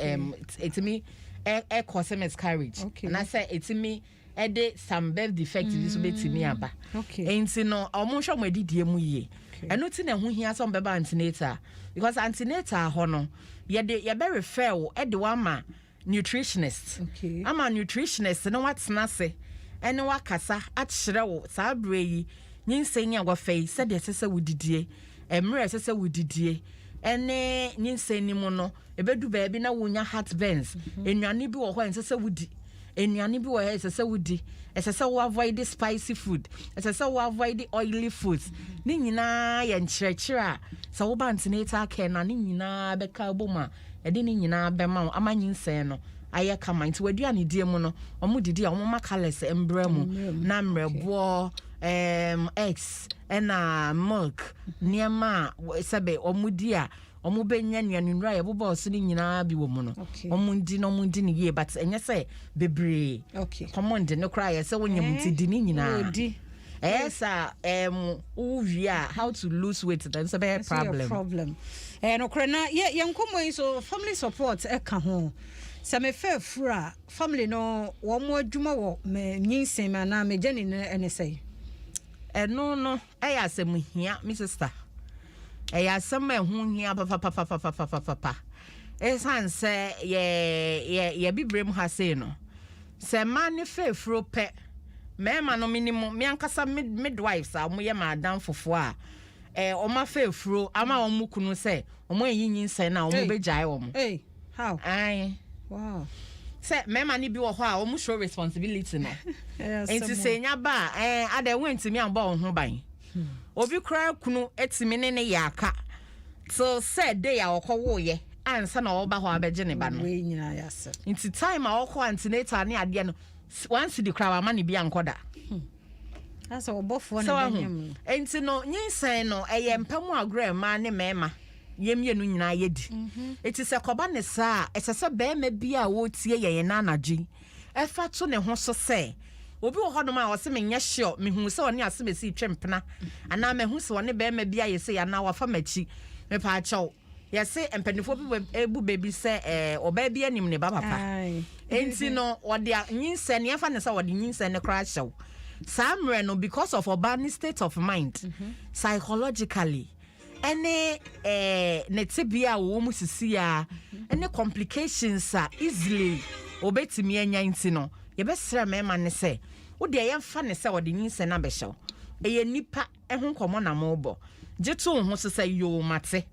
ɛtumi ɛ cause miscarriage anaasɛ ɛtumi ɛde some birth defect bi so bɛtumi aba. Nti no ɔmo nhwɛ ɔmo adidie mu yie. Ɛno ti na ɛho hia sɛ ɔmo bɛba antenatal, because antenatal hɔ no yɛde yɛbɛ refer wo ɛde wo ama nutritionist ama nutritionist no watena ase ɛne wakasa akyerɛ wo saa berɛ yi nyinsɛn a wɔfa yi, sɛdeɛ ɛsɛ sɛ wodidie, mmerɛ ɛsɛ sɛ wodidie, ɛne nyinsɛn no mu no ɛbɛdu baabi na wonya heartburns, nnuane bi wɔ hɔ a ɛnsɛ sɛ wodi, nnuane bi wɔ hɔ a ɛsɛ sɛ wodi, ɛsɛ sɛ wo avoid spicy food, ɛsɛ sɛ wo avoid oily foods. Ne nyinaa yɛ nkyerɛkyerɛ a sɛ woba antenatal care na ne nyinaa bɛka bɔ mu a, ɛde ne nyinaa bɛma wo ama nyinsɛn no ayɛ kama. Nti waduane die mu no, ɔmo didi a, ɔmo ma colours mbrɛ mu na mmerɛboɔ, eggs ɛna milk, nneɛma a sɛbɛ ɔmo di a ɔmo bɛnya nnuane nnuro a yɛbobɔ so no nyinaa bi wɔ mu no. Ɔmo ndi na ɔmo ndi no yie, but ɛnyɛ sɛ bebree. Kɔmɔ ndi no koraa yɛ sɛ wonyam nti di ne nyinaa. Odi. Ɛyɛ sa wo wie a, how to lose weight then nso bɛyɛ Ɛso yɛ problem. Problem nokorɛ na yɛ nkɔmmɔ yi so, family support ɛka ho. Sɛ mefa afuru a, family no wɔn mo adwuma wɔ me nyinsɛn mu anaa megya ne no ɛne sɛ? Ɛno no ɛyɛ asɛm hia, me sister. Ɛyɛ asɛm a ɛho hia papapapapapapapa, ɛsiane sɛ yɛ yɛ yɛ bibire mu ha sei no, sɛ mmaa ne fa afuro pɛ, mmarima no, minim me ankasa midwives a wɔyɛ maadan fofoɔ a wɔn afa afuro ama wɔn kunu sɛ wɔn ayi nyinsɛn na wɔn bɛgyae wɔn. Hey, how? Ae. Sɛ mmarima no bi wɔ hɔ a wɔn show responsibility no. Ɛyɛ nti asɛm o. sɛ nya ba a, ada wɔntumi ambɔ wɔn ho ban. Obi koraa kunu etumi ne ne yɛ aka till sɛ day a ɔkɔwoyɛ ansa na ɔba hɔ abɛgye ne ba no. Wei nyinaa yɛ asɛm. Nti time a ɔkɔ antenatal ne adeɛ no, 1 cedi koraa wama ne bi ankɔ da. Asɛ ɔbɔfoɔ sɛ na wahu bɛnyam no. Nti no nyinsɛn no ɛyɛ mpa mu agorɔ a mmaa ne mmarima yɛn mmienu nyinaa yɛdi. Eti sɛ kɔba ne saa a, ɛsɛ sɛ barima bi a wɔretie yɛn anadwo yi ɛfa to ne ho so sɛ obi wɔ hɔnom a ɔsɛ menyɛ sure, mehu sɛ ɔne asɛmɛsi twe mpena anaa mahu sɛ ɔne barima bi ayɛ sɛ anaa wafa m'akyi. Mepaakyɛw, yɛse mpanimfoɔ bi ebu baabi sɛ ɔbaa bi anim ne ba papa. Nti no ɔde nyinsɛn ne yɛfa ne sɛ ɔde nyinsɛn ne koraa hyɛw saa mmerɛ no, because of ɔbaa ne state of mind, psychologically, ɛne ne tebea a wɔwɔ mu sisi a, ɛne complications a easily obetumi anya. Nti no yɛbɛsrɛ mmarima ne sɛ wodeɛ yɛmfa ne sɛ ɔde nyinsɛn no abɛhyɛw, ɛyɛ nipa ɛho nkɔmmɔ na mobɔ gye to wo ho so sɛ yoo, mate,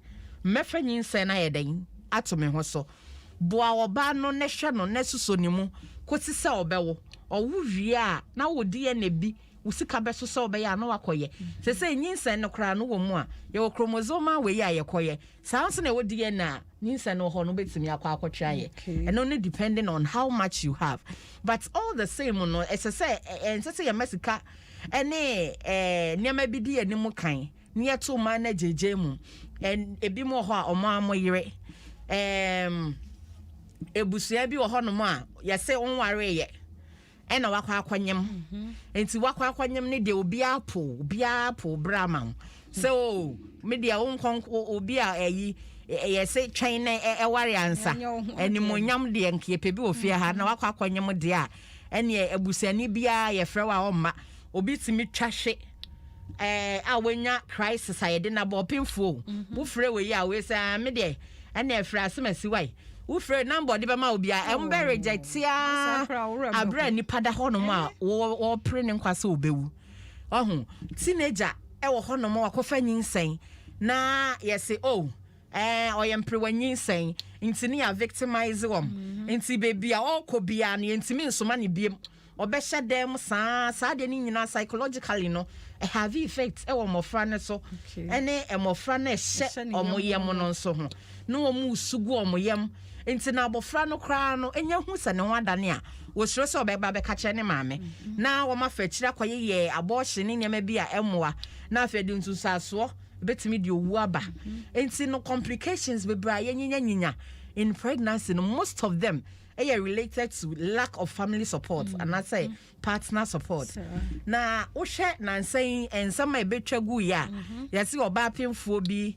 mmɛfɛ nyinsɛn no ayɛ dɛn ato me ho so. Boa ɔbaa no ne hwɛ no ne soso ne mu kɔsi sɛ ɔbɛwo. Ɔwo wie a, na wo DNA bi, wo sika bɛso sɛ ɔbɛyɛ a na wakɔyɛ sɛ nyinsɛn no koraa no wɔ mu a, yɛwɔ chromosomal wei a yɛkɔyɛ saa nso na ɛwɔ DNA a nyinsɛn no wɔ hɔ no wobɛtumi akɔ akɔtwe ayɛ. Ɛno no depending on how much you have, but all the same no, ɛsɛ sɛ ɛnsɛ sɛ yɛma sika ɛne nneɛma bi di anim kan ne yɛto mmaa no agyegye mu. Ebi mu wɔ hɔ a ɔmo amo yere ebusua bi wɔ hɔnom a yɛsɛ nwareyɛ. Ɛna wakɔ akɔnyem, nti wakɔ akɔnyem ne deɛ, obiara po, obiara po bra ama wo sɛ o me deɛ wo nkɔ obi a ɛyi ɛyɛ sɛ twɛn na ɛware ansa. Ɛnyɛ wo ho. Animonyam deɛ, nka yɛpɛ bi wɔ fie ha na wakɔ akɔnyem deɛ a, ɛneɛ abusuani biara yɛfrɛ wo a, ɔmma. Obi tumi twa hwe a wanya crisis a yɛde nabɔ ɔpemfoɔ. Wofrɛ wɔ yi a, wei sɛ, "Ah, me deɛ ɛne ɛfrɛ asɛm asi wae." Wofrɛ number ɔde bɛma wo bia, ɛm bɛ reject Saa a koraa, wo werɛ aberɛ a nipa da hɔnom a wɔpere ne nkwa sɛ wɔbɛwu. Ɔho teenager ɛwɔ hɔnom a wakɔfa nyinsɛn na yɛse, oh, ɔyɛ mperewa nyinsɛn, nti ne yɛ victimize wɔm. Nti beebi a ɔrekɔ biara no, yɛntumi nsoma ne biem, ɔbɛhyɛ dan mu saa. Saa deɛ no nyinaa, psychologically no, have effect ɛwɔ mmɔfra no so ɛne mmɔfra no ɛhyɛ ɛhyɛ ne ɔmo yam. Yam no nso ho na wɔn su gu ɔmo yam. Nti na abɔfra no koraa no enya hu sɛ ne ho adane a, wɔsuro sɛ ɔbɛba bɛka kyerɛ ne maame na wɔn afa akyire akɔyɛ yɛ abortion ne nneɛma bi a ɛmmoa, na afei de nsunsuasoɔ ebɛtumi de owu aba. Nti no, complications bebree a yɛnyinya in pregnancy no, most of them ɛyɛ related to lack of family support anaasɛ partner support. Na wohwɛ nansa yi nsɛm a ɛbɛtwa gu yi a, yɛse ɔbaa pemfoɔ bi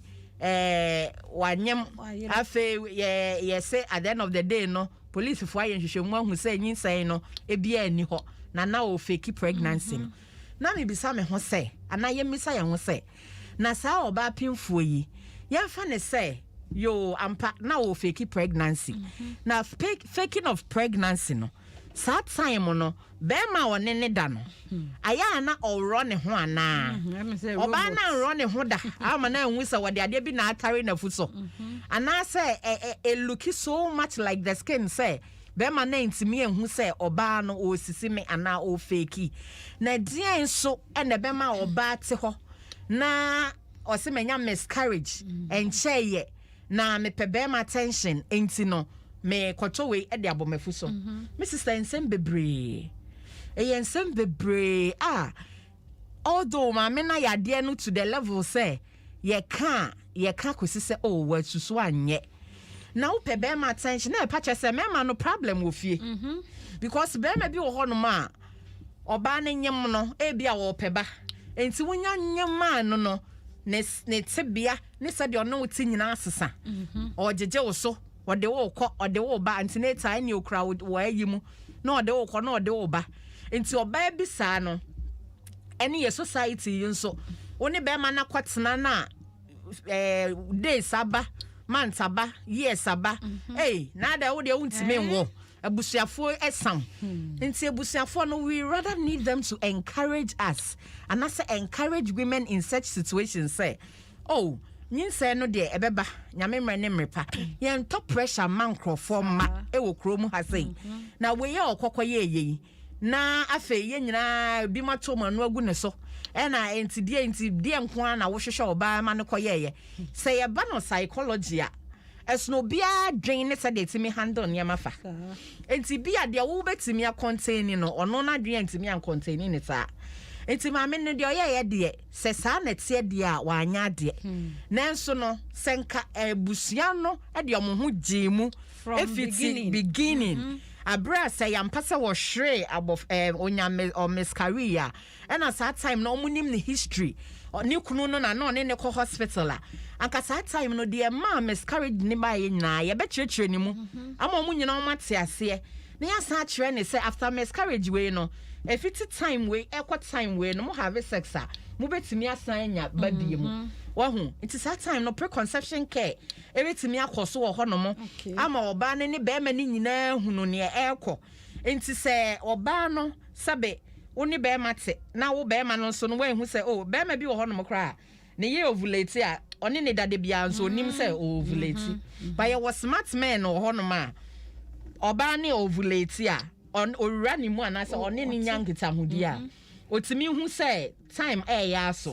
wanyem. Wayere. Afei yɛ yɛsɛ at the end of the day no, polisifoɔ ayɛ nhwehwɛmu ahu sɛ nyinsɛn no ebiara nni hɔ na wɔ fake pregnancy no. Na mebisa me ho sɛ, anaa yɛmmisa yɛn ho sɛ, na saa ɔbaa pemfoɔ yi, yɛmfa ne sɛ yo ampa na wɔ fake pregnancy, na faking of pregnancy no, saa time no, bɛrima a ɔne ne da no, ayɛ a na ɔworɔ ne ho anaa? Ɔbaa na nworɔ ne ho da ama na nhu sɛ wɔde adeɛ bi na atare n'afu so, anaasɛ ɛ ɛ look so much like the skin sɛ bɛrima na ntumi ehu sɛ ɔbaa no ɔresisi me anaa ɔrefake. Na deɛn nso ɛna ɛbɛma ɔbaa te hɔ na ɔsɛ manya miscarriage ɛnkyɛn yɛ na mepɛ bɛrima attention, nti no mekɔtɔ wei ɛde abɔ m'afu so? Me sister, nsɛm bebree, ɛyɛ nsɛm bebree a, although maame na yɛ adeɛ no to the level sɛ yɛka a yɛka kɔsi sɛ, oh, wasusu anyɛ na wopɛ bɛrima attention, na ɛpa kyɛ sɛ mɛrima no problem wɔ fie, because bɛrima bi wɔ hɔnom a ɔbaa no nyem no, ebi a wɔpɛ ba, nti wonya nyem a no ne tebea ne sɛdeɛ ɔne wo te nyinaa sesa. Ɔgyegye wo so, ɔde wo kɔ, ɔde wo ba antenatal, ne okura wɔ ayi mu na ɔde wo kɔ na ɔde wo ba. Nti ɔbaa bi saa no, ɛne yɛ society yi nso, wo ne bɛrima no akɔtena no a, days aba, months aba, years aba, ei, na ada wo deɛ wontumi nwo. Abusuafoɔ ɛsam, nti abusuafoɔ no, we rather need them to encourage us anaasɛ encourage women in such situations sɛ, oh, nyinsɛn no deɛ ɛbɛba, Nyame mmerɛ ne mmerɛ pa. Yɛntɔ pressure ma nkurɔfoɔ mma ɛwɔ kurom ha sei na wei a ɔkɔkɔ yɛ ɛyɛ yi, na afei yɛn nyinaa bi ma to ma no agu ne so. Ɛna nti deɛ nko ara na wohwehwɛ ɔbaa ma no kɔyɛɛyɛ sɛ yɛba no psychology a, ɛsono obiara dwen ne sɛdeɛ ɛtumi handle nneɛma fa. Nti bi a deɛ wobɛtumi acontain no, ɔno n'adwene ntumi ancontain ne saa. Nti maame no deɛ ɔyɛyɛ deɛ sɛ saa na ɛteɛ deɛ a, wanyɛ adeɛ. Nanso no, sɛ nka abusua no de ɔmo ho gyee mu from efiti beginning. Beginning abere a sɛ yɛampa sɛ wɔhwere abɔ onya miscarry a, ɛna saa time no ɔmo nim ne history, ne kunu no na ɔne ne kɔ hospital a, anka saa time no deɛ maa miscarriage ne baayɛ nyinaa yɛbɛkyerɛkyerɛ ne mu ama ɔmo nyinaa ɔmo ate aseɛ, na yɛasan akyerɛ ne sɛ after miscarriage wei no, ɛfiti time wei ɛkɔ time wei no, mo have sex a, mobɛtumi asan anya ba bie mu. Wahu? Nti saa time no, preconception care ɛbɛtumi akɔ so wɔ hɔnom ama ɔbaa no ne bɛrima no nyinaa hunu neɛ ɛrekɔ. Nti sɛ ɔbaa no, sɛbe, wo ne bɛrima te na wo bɛrima no nso no woahu sɛ, oh, bɛrima bi wɔ hɔnom koraa ne yɛ ovulate a, ɔne ne dade biara nso onim sɛ ovulate. But yɛwɔ smart men wɔ hɔnom a, ɔbaa ne ovulate a, owura ne mu anaasɛ ɔne ne nya nkitahodie a, otumi hu sɛ time ɛɛyɛ aso.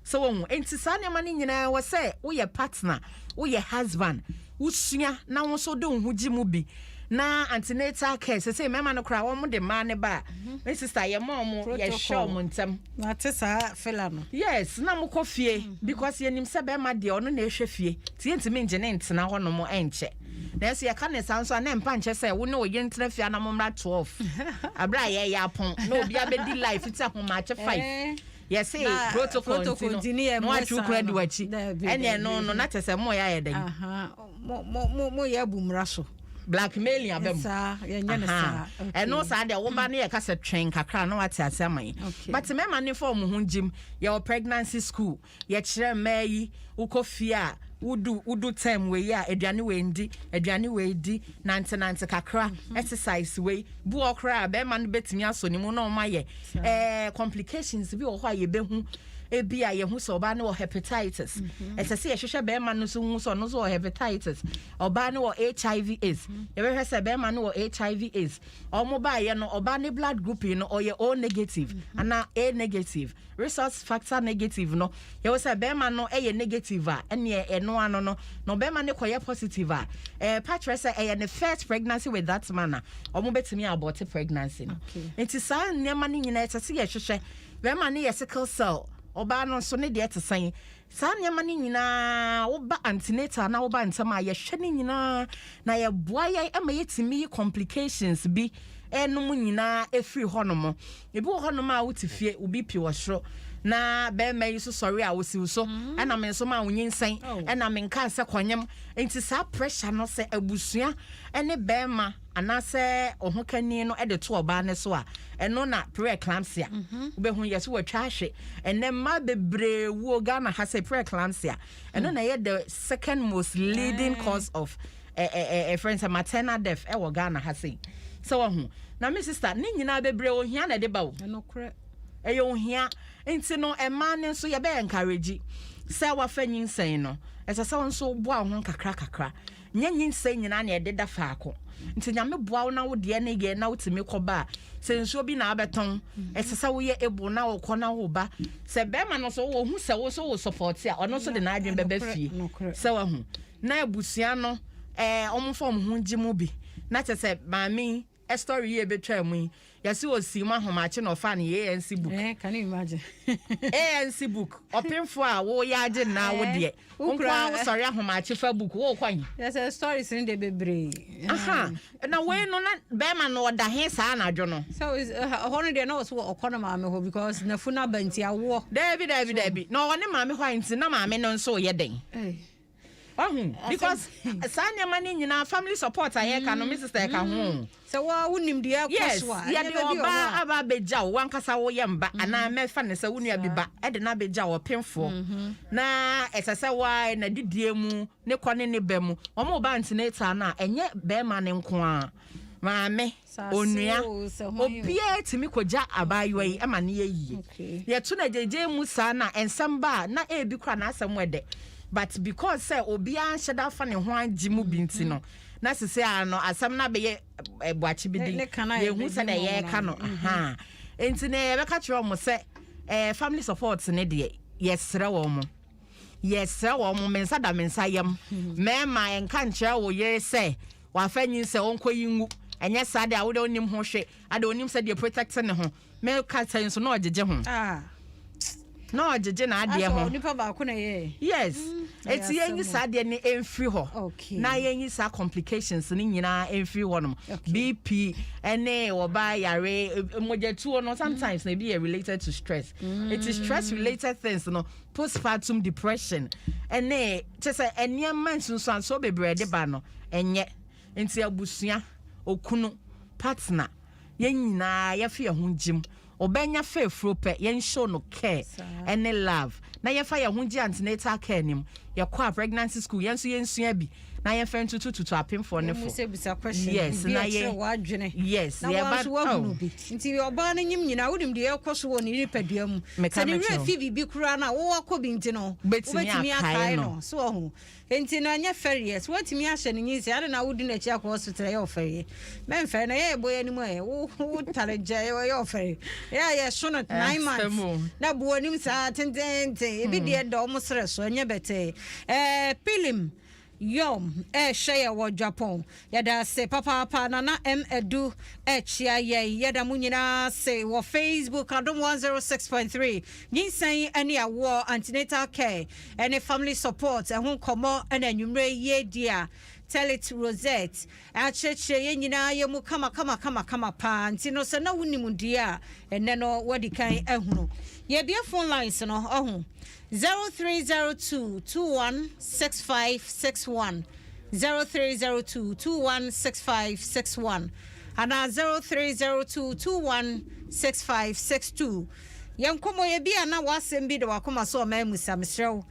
Sɛ wɔn nti saa nneɛma no nyinaa wɔ sɛ woyɛ partner, woyɛ husband, wosua na wo nso de wo ho gye mu bi. Na antenatal care sɛ mmarima no koraa, wɔn de mmaa ne ba a, me sister, yɛ ma wɔn yɛhwɛ Protocol. wɔn ntɛm. Nate saa fila no. Yes, na mokɔ fie because yɛnim sɛ bɛrima deɛ, ɔno na ɛhwɛ fie, nti yɛntumi ngye ne ntena hɔnom ɛnkyɛ. Nanso yɛka ne saa nso a, na ɛmpa nkyɛ sɛ wo ne wo yere ntena fie a na mommra 12 aberɛ a yɛyɛ apɔn na obi abɛdi life ti ahomakye 5. Yɛse Na protocol protocol nti nti no ne yɛ na mmɔ watwe wo saa kura di no. w'akyi. Daabi, Ɛne daabi. ɛno no na kyerɛ sɛ moyɛ ayɛ dɛn? Aha. Mo yɛ abu mmara so. Blackmailing aba mu. Saa, yɛnyɛ no saa. Okay. Ɛno saa deɛ, woba ne yɛka sɛ twɛn kakra na wate ase ama yɛn. But mmarima ne fa ɔmo ho ngyim. Yɛwɔ pregnancy school, yɛkyerɛ mmaa yi. Wokɔ fie a, wodu term wei a, aduane wei ndi, aduane wei di, nante kakra, exercise wei bu wɔ koraa a, bɛrima no bɛtumi asɔ ne mu na ɔmo ayɛ. Complications bi wɔ hɔ a yɛbɛhu, ebi a yɛhu sɛ ɔbaa no wɔ hepatitis, ɛsɛ sɛ yɛhwehwɛ bɛrima no nso hu sɛ ɔno nso wɔ hepatitis. Ɔbaa no wɔ HIV AIDS, yɛbɛhwɛ sɛ bɛrima no wɔ HIV AIDS. Ɔmo baayɛ no, ɔbaa ne blood group yi no, ɔyɛ O negative anaa A negative, rhesus factor negative no. Yɛwɔ sɛ bɛrima no ɛyɛ negative a, ɛneɛ ɛno ano no na ɔbɛrima no kɔyɛ positive a, pa kyerɛ sɛ ɛyɛ ne first pregnancy with that man a, ɔmo bɛtumi abort pregnancy no. Nti saa nneɛma no nyinaa, ɛsɛ sɛ yɛhwehwɛ bɛrima no yɛ sickle cell, ɔbaa no nso ne deɛ te sɛn. Saa nneɛma no nyinaa, woba antenatal na woba ntɛm a, yɛhwɛ no nyinaa na yɛboa yɛn ama yɛtumi yi complications bi ɛnom nyinaa ɛfiri hɔnom. Ebi wɔ hɔnom a, wote fie, wo BP wɔ soro, na bɛrima yi nso sɔre a osiw so, ɛna me nso ma wo nyinsɛn, ɛna me nka sɛ kɔnyɛm. Nti saa pressure no, sɛ abusua ɛne bɛrima anaasɛ ɔhokani no ɛde to ɔbaa ne so a, ɛno na pre-eclampsia. Wobɛhu yɛ so wɔatwa ahwe. Ɛnɛ mmaa bebree wuo Ghana ha sɛ pre-eclampsia. Ɛno na ɛyɛ the second most leading cause of ɛfrɛ sɛ maternal death ɛwɔ Ghana ha sei. Sɛ wahu na me sister, ne nyinaa bebree ohia na ɛde ba o. Ɛnokorɛ. Ɛyɛ ohia. Nti no, mmaa no nso, yɛbɛyɛ encourage sɛ wafa nyinsɛn no, ɛsɛ sɛ wo nso boa wo ho nkakra kakra. Nyɛ nyinsɛn nyinaa na ɛdeda faako. Nti Nyame boa wo na wo deɛ ne yɛ na wotumi kɔba a, sɛ nsuo bi na abɛtɔn, ɛsɛ sɛ woyɛ able na wokɔ na woba. Sɛ bɛrima no so wɔhu sɛ wo so wo support a, ɔno nso de n'adwene bɛbɛ fie. Sɛ wahu na abusua no, ɔmo fa ɔmo ho gye mu bi na kyɛ sɛ maame yi story yi ebetwa mu yi, yɛsi osi mu ahomakye na ɔfa ne ANC book. Can you imagine? ANC book, ɔpemfo a woyɛ agye nna wo deɛ Wo nko kura- a, wosɔre ahomakye fa book wokɔ yi. Yɛsɛ stories no de bebree. Aha, na wei no, na bɛrima no ɔda he saa anadwo no? So hɔ no deɛ, na ɔso ɔkɔ no maame hɔ because nafu no aba nti awoɔ. Daabi, daabi, daabi, na ɔwɔ ne maame hɔ a, nti na maame no nso yɛ den. Wahu, because saa nneɛma no nyinaa, family support a yɛka no, me sister, ɛka ho. Sɛ wa wonim deɛ ɛkɔ so a, yɛde nneɛma bi wɔ hɔ ɔbaa a- aba abɛgya wo, wankasa woyɛ mba anaa mɛfa ne sɛ wo nua bi ba ɛde no abɛgya wo ɔpemfoɔ, na ɛsɛ sɛ woa na didie mu ne kɔ ne ne ba mu. Wɔn ba antenatal no a, ɛnyɛ bɛrima ne nko a, maame, Sase onua, o, sɛ hwan o. Obiara tumi kɔgya abaayewa yi ama ne yɛ yie. Yɛto no agyegye mu saa na nsɛm ba a, na ebi kora n'asɛm wɔ dɛ, but because sɛ obiara nhyɛ da fa ne ho agye mu bi nti no, na sese a no asɛm no abɛyɛ buakye bi din. Ne ka no ayɛ Yɛhu sɛ baabi deɛ mu yɛreka no. ɔmo no. Aha, nti na yɛbɛka kyerɛ ɔmo sɛ family support ne deɛ, yɛsrɛ wɔn mo, yɛsrɛ wɔn mo. Me nsa da me nsa yam. Mmarima, ɛnka nkyerɛ wo yere sɛ wafa nyin sɛ ɔnkɔ yi ngu. Ɛnyɛ saa deɛ a, wode onim ho hwɛ ade, onim sɛ deɛ protect ne ho. Mɛka sɛ nso na ɔgyegye ho na ɔgyegye n'adeɛ Asɛ ho. Nipa baako na ɛyɛ. Yes, Ɛyɛ eti yɛnyi asɛm o. saa deɛ ne ɛmfiri hɔ na yɛnyi saa complications ne nyinaa ɛmfiri hɔ nom. BP ɛne ɔbaa yare, mogyatuo no, sometimes na ebi yɛ related to stress. Eti stress related things no, postpartum depression ɛne kyɛ sɛ nneɛma nsunsuansoɔ bebree de ba no, ɛnyɛ. Nti abusua, okunu, partner, yɛn nyinaa yɛfa yɛn ho gyim. Ɔbɛnya fɛɛfuro pɛ, yɛn show no care ɛne love na yɛfa yɛn ho gye antenatal care nim. Yɛkɔ a pregnancy school, yɛn nso yɛnsua bi na yɛmfa ntutututu apemfoɔ ne fo. Bisa question. Yes, bi na akyerɛ w'adwene Yes, na yɛba- wɔn nso woahunu oh. bi. Nti ɔbaa no nyim nyinaa, wonim deɛ ɛkɔ so wɔ ne nipadua mu. Meka Sɛ ne mekyerɛ werɛ wo. fi biribi koraa no a, wowɔ kɔ bi nti no, Wobɛtumi wobɛtumi akae akae no. no so ɔho. Nti no, ɛnyɛ fɛreɛ so woatumi ahyɛ no nyinsɛ ade na wodi n'akyi akɔ hospital. Ɛyɛ ɔfɛreɛ? Mɛmfɛre na ɛyɛ ɛbɔ yɛ anim ɛ wo tare gya. Ɛyɛ ɔfɛre? Ɛyɛ a yɛso no 9 Asɛm months o. na bu anim saa tententen. Ebi deɛ da ɔmo serɛ so, ɛnyɛ bɛtɛɛ. Pilim yɔm ɛɛhwɛ yɛ wɔ Japan, yɛda ase papaapa. Nana M Edu ɛkyia yɛn. Yɛda mo nyinaa ase wɔ Facebook Adom 106.3. Nyinsɛn ne awoɔ, antenatal care ɛne family support ɛho nkɔmmɔ ɛna anwummerɛ yie di a. Telit Rosette akyerɛkyerɛ yɛn nyinaa yɛ mu kama kama kama kama paa. Nti no, sɛ na wonim deɛ a, ɛnɛ no wadi kan ahunu. Yɛbie phone lines no, ɔho 0302 216561, 0302 216561 anaa 0302 216562. Yɛn nkɔmmɔ yɛ bi a na wasɛm bi de wakoma so ɔma amusa. Mesrɛ wo,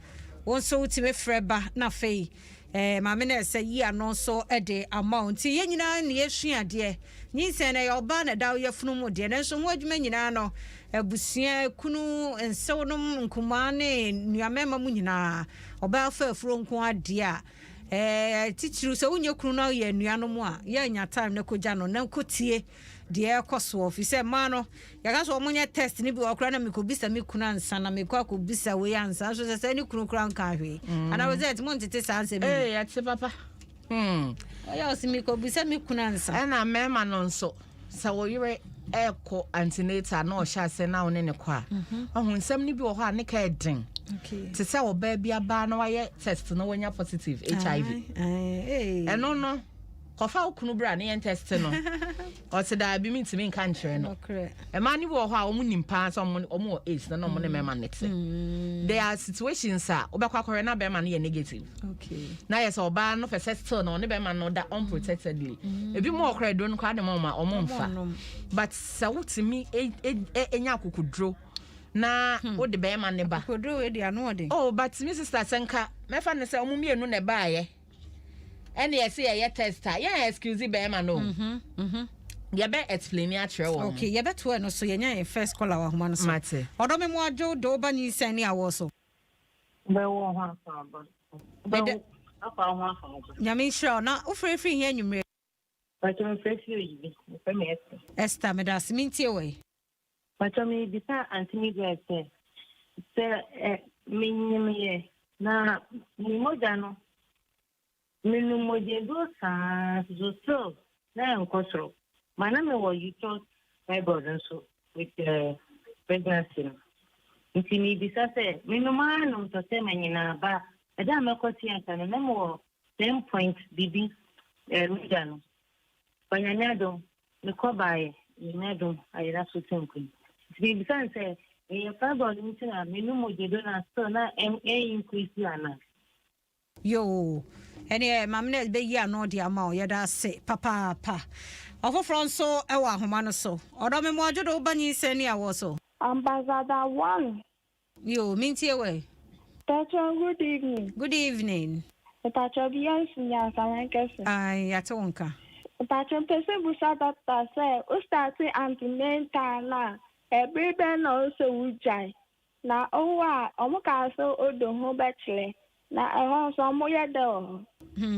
wo nso wotumi frɛ ba na afei maame no ɛsɛ yi ano nso de ama wo. Nti yɛn nyinaa ne yɛsua adeɛ. Nyinsɛn no, ɛyɛ ɔbaa na ɛda yɛfunu mu deɛ, nanso ho adwuma nyinaa no, abusua, kunu, nsew nom, nkumaa ne nnuamɛma mu nyinaa. Ɔbaa fa afuro nko adeɛ a titiriw sɛ wonyɛ kunu na woyɛ nnuanom a, yɛanya time na kɔgya no na kɔtie deɛ ɛkɔ soɔ, fi sɛ mmaa no yɛka sɛ ɔmonyɛ test no bi wɔ koraa na mekɔbisa me kunu ansa na mekɔ akɔbisa wei ansa nso sɛ ne kunu koraa nka hwee anaa. Rosette, montete saa nsɛm yi? Ee, yɛte papa. Ɔyɛ ɔsɛ mekɔbisa me kunu ansa. Ɛna mmarima no nso, sɛ wo yere ɛkɔ antenatal na ɔhyɛ ase na wo ne ne kɔ a, ɔho nsɛm no bi wɔ hɔ a ne ka ɛden te sɛ ɔbaa bi abaa na wayɛ test na wanya positive HIV. Ɛno no, kɔfa wo kunu bra ne yɛn test no, ɔte daabi, mentumi nka nkyerɛ no. Ɛmaa no bi wɔ hɔ a ɔmo nim paa sɛ ɔmo wɔ AIDS na ɔmo ne mɛma ne te. There are situations a wobɛkɔ akɔhwɛ na bɛrima no yɛ negative na yɛ sɛ ɔbaa no pɛ sɛ still na ɔne bɛrima no da unprotectedly. Ebi mu ɔkora aduro no koraa de ma ɔmo a, ɔmo nfa. But sɛ wotumi enya akokoduro na wode bɛrima ne ba Akokoduro wei de ano ɔden. Oh, but me sister, sɛ nka mɛfa ne sɛ ɔmo mmienu na ɛbaayɛ ɛne yɛsɛ yɛyɛ test a, yɛn excuse bɛrima no, yɛbɛ explain akyerɛ wɔn. Okay, yɛbɛtoa no so. Yɛnya yɛn first caller wɔ ahoma no so. Mate. Ɔdɔ, me mu adwo de, woba nyinsɛn ne awɔ so. Bɛwɔ ho afa aba. Meda- Bɛwɔ afa ho afa aba. Nyame nhyira wo. Na wofrɛfiri hia anwummerɛ? Pàtó, mfrɛ fi oyibi. Mfrɛ me Esther. Esther, meda ase. Mentie wɔ yi. Pàtó, mebisa Aunty Midwife sɛ ɛ menyimyɛ na me mogya no, menum mogyaduro saa so still na ɛnkɔ soro. Ma na mewɔ uterus fibroid nso with pregnancy no. Nti mebisa sɛ menum ara nom tɔsɛ ma nyinaa ba ɛda a mɛkɔ theatre no, na mewɔ 10 point bibi mogya no. Onyame adom, mekɔ baeɛ, Nyame adom, ayɛda so te nkwa mu. Nti mebisa no sɛ ɛyɛ fibroid nti na menum mogyaduro na still na ɛ increase anaa? Yoo, ɛneɛ maame no bɛyi ano de ama wo. Yɛda ase papaapa. Ɔfoforɔ nso ɛwɔ ahoma no so. Ɔdɔ, me mu adwo de, woba nyinsɛn ne awɔ so. Ambassador One. Yoo, mentie wɔ. Patron, good evening. Good evening. Patron, bi yɛn si nyansaman kɛse. Ai, yɛate wo nka. Patron, pɛ sɛ busa doctor sɛ o start antenatal na ɛbere bɛn na o sɛ wogyae, na ɔwɔ a ɔmo kaa sɛ odo ho bɛkyerɛ, na ɛhɔ nso ɔmo yɛ dɛ wɔ hɔ?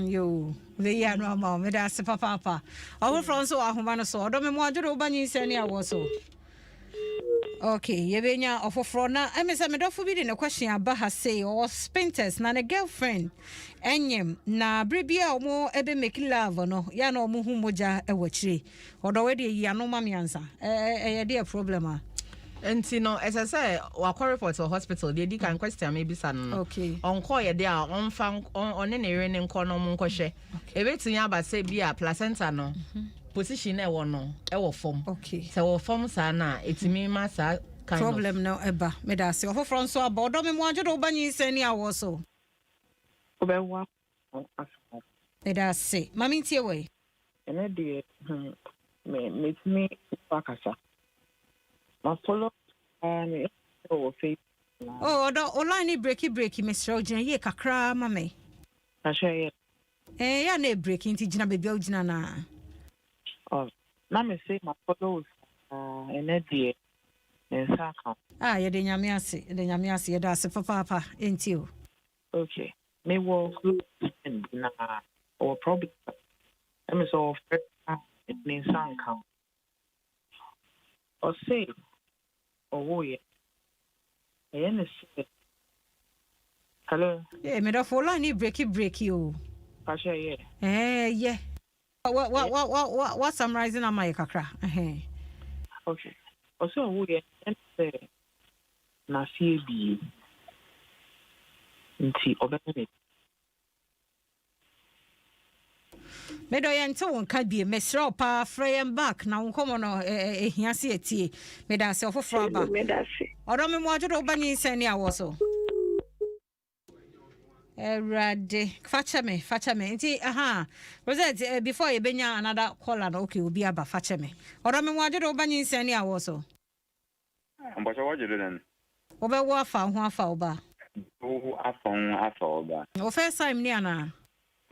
Yoo, bɛyi ano ama wo. Meda ase papaapa. Ɔfoforɔ nso wɔ ahoma no so. Ɔdɔ, me mu adwo de, woba nyinsɛn ne awɔ so. Okay, yɛbɛnya ɔfoforɔ na ɛmi sɛ medɔfo bi de ne question aba ha sei. Ɔwɔ Spintex na ne girlfriend ɛnyem, na bere bi a ɔmo ɛbɛ make love no, yɛ na ɔmo hu mogya ɛwɔ akyire. Ɔdɔ, wei deɛ, yi ano ma me ansa. Ɛyɛ deɛ problem a? Nti no, ɛsɛ sɛ wakɔ report wɔ hospital deɛ. Di kan, question a mebisa no, ɔnkɔɔ yɛ deɛ a, ɔmfa ɔne ne yere ne nkɔ na ɔmo nkɔhwɛ. Ebetumi aba sɛ bi a placenta no position na ɛwɔ no ɛwɔ fam. Sɛ ɛwɔ fam saa na etumi ma saa kind of problem no ɛba. Meda ase. Ɔfoforɔ nso aba. Ɔdɔ, me mu adwo de, woba nyinsɛn ne awɔ so. Wobɛwo afa. Meda ase. Ma mentie wɔ yi. Ɛnɛ deɛ, me metumi akasa. Ma follow me wɔ Facebook. Oh, ɔdɔ, o line ne break break. Mesrɛ wo, gyina yie kakraa ma me. Ahwɛ yɛ. Ɛɛ, yɛ na break, nti gyina baabi a wogyina naa. Oh, na me se ma follow saa, ɛnɛ deɛ me nsa aka. A yɛde Nyame ase, yɛde Nyame ase. Yɛda ase papaapa. Ɛnti o. Okay. Me wɔ close friend na ɔwɔ problem. Ɛmi sɛ ɔfrɛ a ne nsa nka. Ɔse ɔwɔ yɛ. Ɛyɛ ne sɛ. Hello. Ee, medɔfo, o line ne break break o. Ahwɛ yɛ. Ɛɛ, yɛ wa wa wa wa wa wa summarize na ma yɛ kakra. Ɛhɛn. Okay. Ɔsɛ ɔwɔ yɛ ɛne sɛ n'ase ebie nti ɔbɛyɛ ne. Medɔ yɛnte wo nka bie. Mesrɛ wo paa, frɛ yɛn back na wo nkɔmmɔ no ɛhia sɛ yɛtie. Meda ase. Ɔfoforɔ aba. Meda ase. Ɔdɔ me mmoadwo de woba nyinsɛn ne awoɔ so. Awurade, fakyɛ me, fakyɛ me. Nti aha Rosette, before yɛbɛnya another caller no, okay, obi aba, fakyɛ me. Ɔdɔ me mmoadwo de woba nyinsɛn ne awoɔ so. Mpɔkyɛ wɔgye do dɛn? Wobɛwo afa wo ho afa wo ba. Wo afa wo ho afa wo ba. Wo first time ni anaa?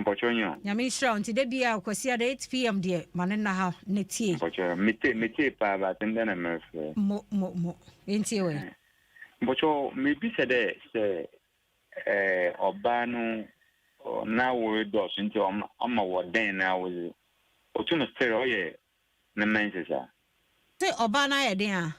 Mpɔkyɛ onyo. Nyame nhyira wo. Nti da biara Kwasiada 8 p.m. deɛ, ma ne nna ha ne tie. Mpɔkyɛ mete mete paa ba ate ndɛ na mɛfrɛ. Mo mo mo, yɛntie wɔ. Mpɔkyɛ mebisa dɛ sɛ ɔbaa no n'awo dɔɔso nti ɔma wɔ dɛn n'awodze otum still ɔyɛ ne menses a? Sɛ ɔbaa no ayɛ den a?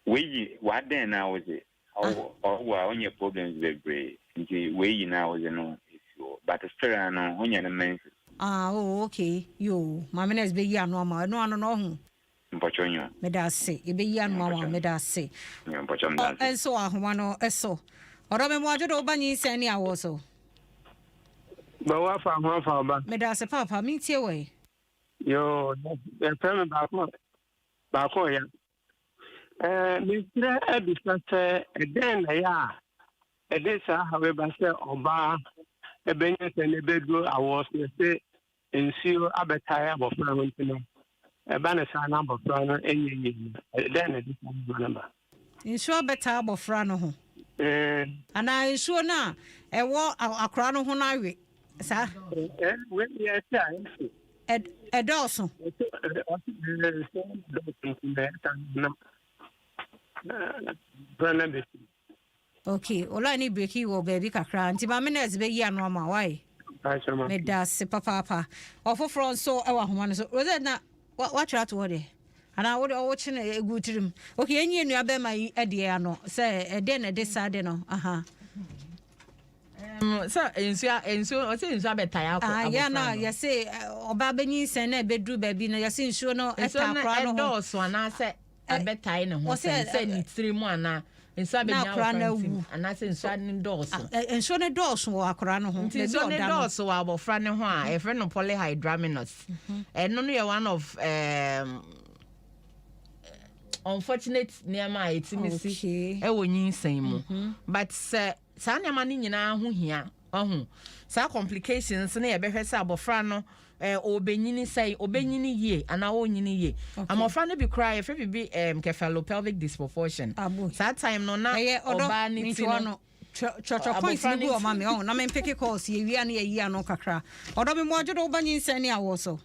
Weyi wadɛn n'awodze, ɔwɔ a ɔnyɛ problems bebree nti weyi n'awodze no efi hɔ, but still a no ɔnyɛ ne menses. Ah, oh, okay, yo, maame nurse bɛyi ano ama ɛno ano no ɔho. Mpɔkyɛ onyo. Meda ase, yɛbɛyi ano ama, meda ase. Mpɔkyɛ meda ase. Ɛnso wɔ ahoma no so. Ɔdɔ me mmoadwo de woba nyinsɛn ne awoɔ so. Bɛwo afa ho afa ɔba. Meda ase paapa, mentie wɔ yi. Yoo, yɛfrɛ me Baako Baako Ɔya. Mesrɛ abisa sɛ ɛdɛn na ɛyɛ a ɛde saa hawe ba sɛ ɔbaa ɛbɛnya sɛ ne bɛduro awoɔ so, yɛsɛ nsuo abɛtae abɔfra ho, nti no ɛba ne saa na abɔfra no ɛnyɛ yie no, ɛdɛn na ɛde saa nneɛma no ba? Nsuo abɛtaa abɔfra no ho anaa nsuo no a ɛwɔ akora no ho no awe saa? Wei yɛ sɛ a ɛsi. Ɛdɔɔso. Ɛsɛ dɔɔso nti na ɛsa na abɔfra no abɛsi. Okay, ɔline ne break wɔ baabi kakra nti maame nurse bɛyi ano ama wae. Meda ase papaapa. Ɔfoforɔ nso ɛwɔ ahoma no so. Rosette, na watwerɛ ato hɔ deɛ anaa wode ɔwokye no egu tirim? Okay, yɛnyi nua bɛrima yi deɛ ano sɛ ɛdeɛ na ɛde saa de no aha. Sɛ nsuo ɔsɛ nsuo abɛtae akɔ Ah, yɛ abɔfra na no. Yɛse ɔbaa bɛnyinsɛn na ɛbɛduru baabi no, yɛse nsuo no nsuo ɛta no akora no ho. Ɛdɔɔso anaasɛ abɛtae ne ho Wɔsɛ, sɛn sɛ ne tiri mu anaa nsuo na abɛgyina akora abɔfra no no tirim awu. Anaasɛ nsuo no dɔɔso. Ah, nsuo no dɔɔso wɔ akora no ho. Nti baabi nsuo a no ɔda no. dɔɔso wɔ abɔfra no ho a, yɛfrɛ no polyhydramnios. Ɛno no yɛ one of unfortunate nneɛma a ɛtumi si ɛwɔ nyinsɛn mu, but sɛ saa nneɛma no nyinaa ho hia ɔho saa complications no, yɛbɛhwɛ sɛ abɔfra no ɔbɛnyini sɛn, ɔbɛnyini yie anaa ɔnyini yie. Amɔfra no bi koraa, yɛfrɛ biribi cephalopelvic disproportion. Abo. Saa time no na Ɛyɛ ɔdɔ ɔbaa ne ti mentwerɛ no no twɔtwɔ point abɔfra no ne gu ɔma me ɔho na mempeke calls, yɛwia no yɛyi ano kakra. Ɔdɔ me mmoadwo de woba nyinsɛn ne awoɔ so.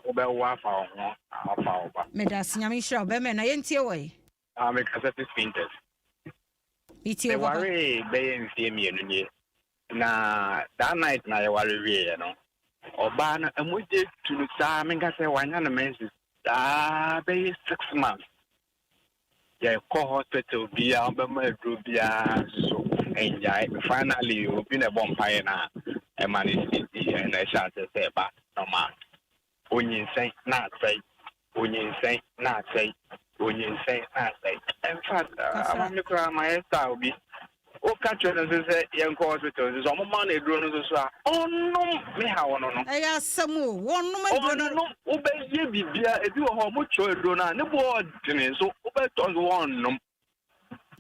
Wobɛwo afa wo ho afa wo ba. Meda ase, Nyame nhyira wo. Bɛrima na yɛntie wɔ yi. Ah, mekasa fi Spintex. Metie wo papa. Mewaree bɛyɛ mfeɛ 2 nie, na that night na yɛware wieɛ no, ɔbaa no ɛmogye tu no saa, menka sɛ wanya no menses saa bɛyɛ 6 months. Yɛkɔ hospital biaa, wobɛma aduro biaa so ɛngyae. Finally, obi na ɛbɔ mpaeɛ no a ɛma no sisi, ɛna ɛhyɛ ase sɛ ɛba normal. Onyinsɛn na asɛe, onyinsɛn na asɛe, onyinsɛn na asɛe. In fact, ama me koraa mayɛ style bi. Woka kyerɛ no nso sɛ yɛnkɔ hospital nso so, ɔmoma no aduro no nso so a ɔnom me haw no. Ɛyɛ asɛm o, wɔnom aduro no. Ɔnom, wobɛyɛ biribia. Ebi wɔ hɔ, ɔmotwerɛ aduro no a ne boɔ ɔdene nso wobɛtɔ nso wɔnnom.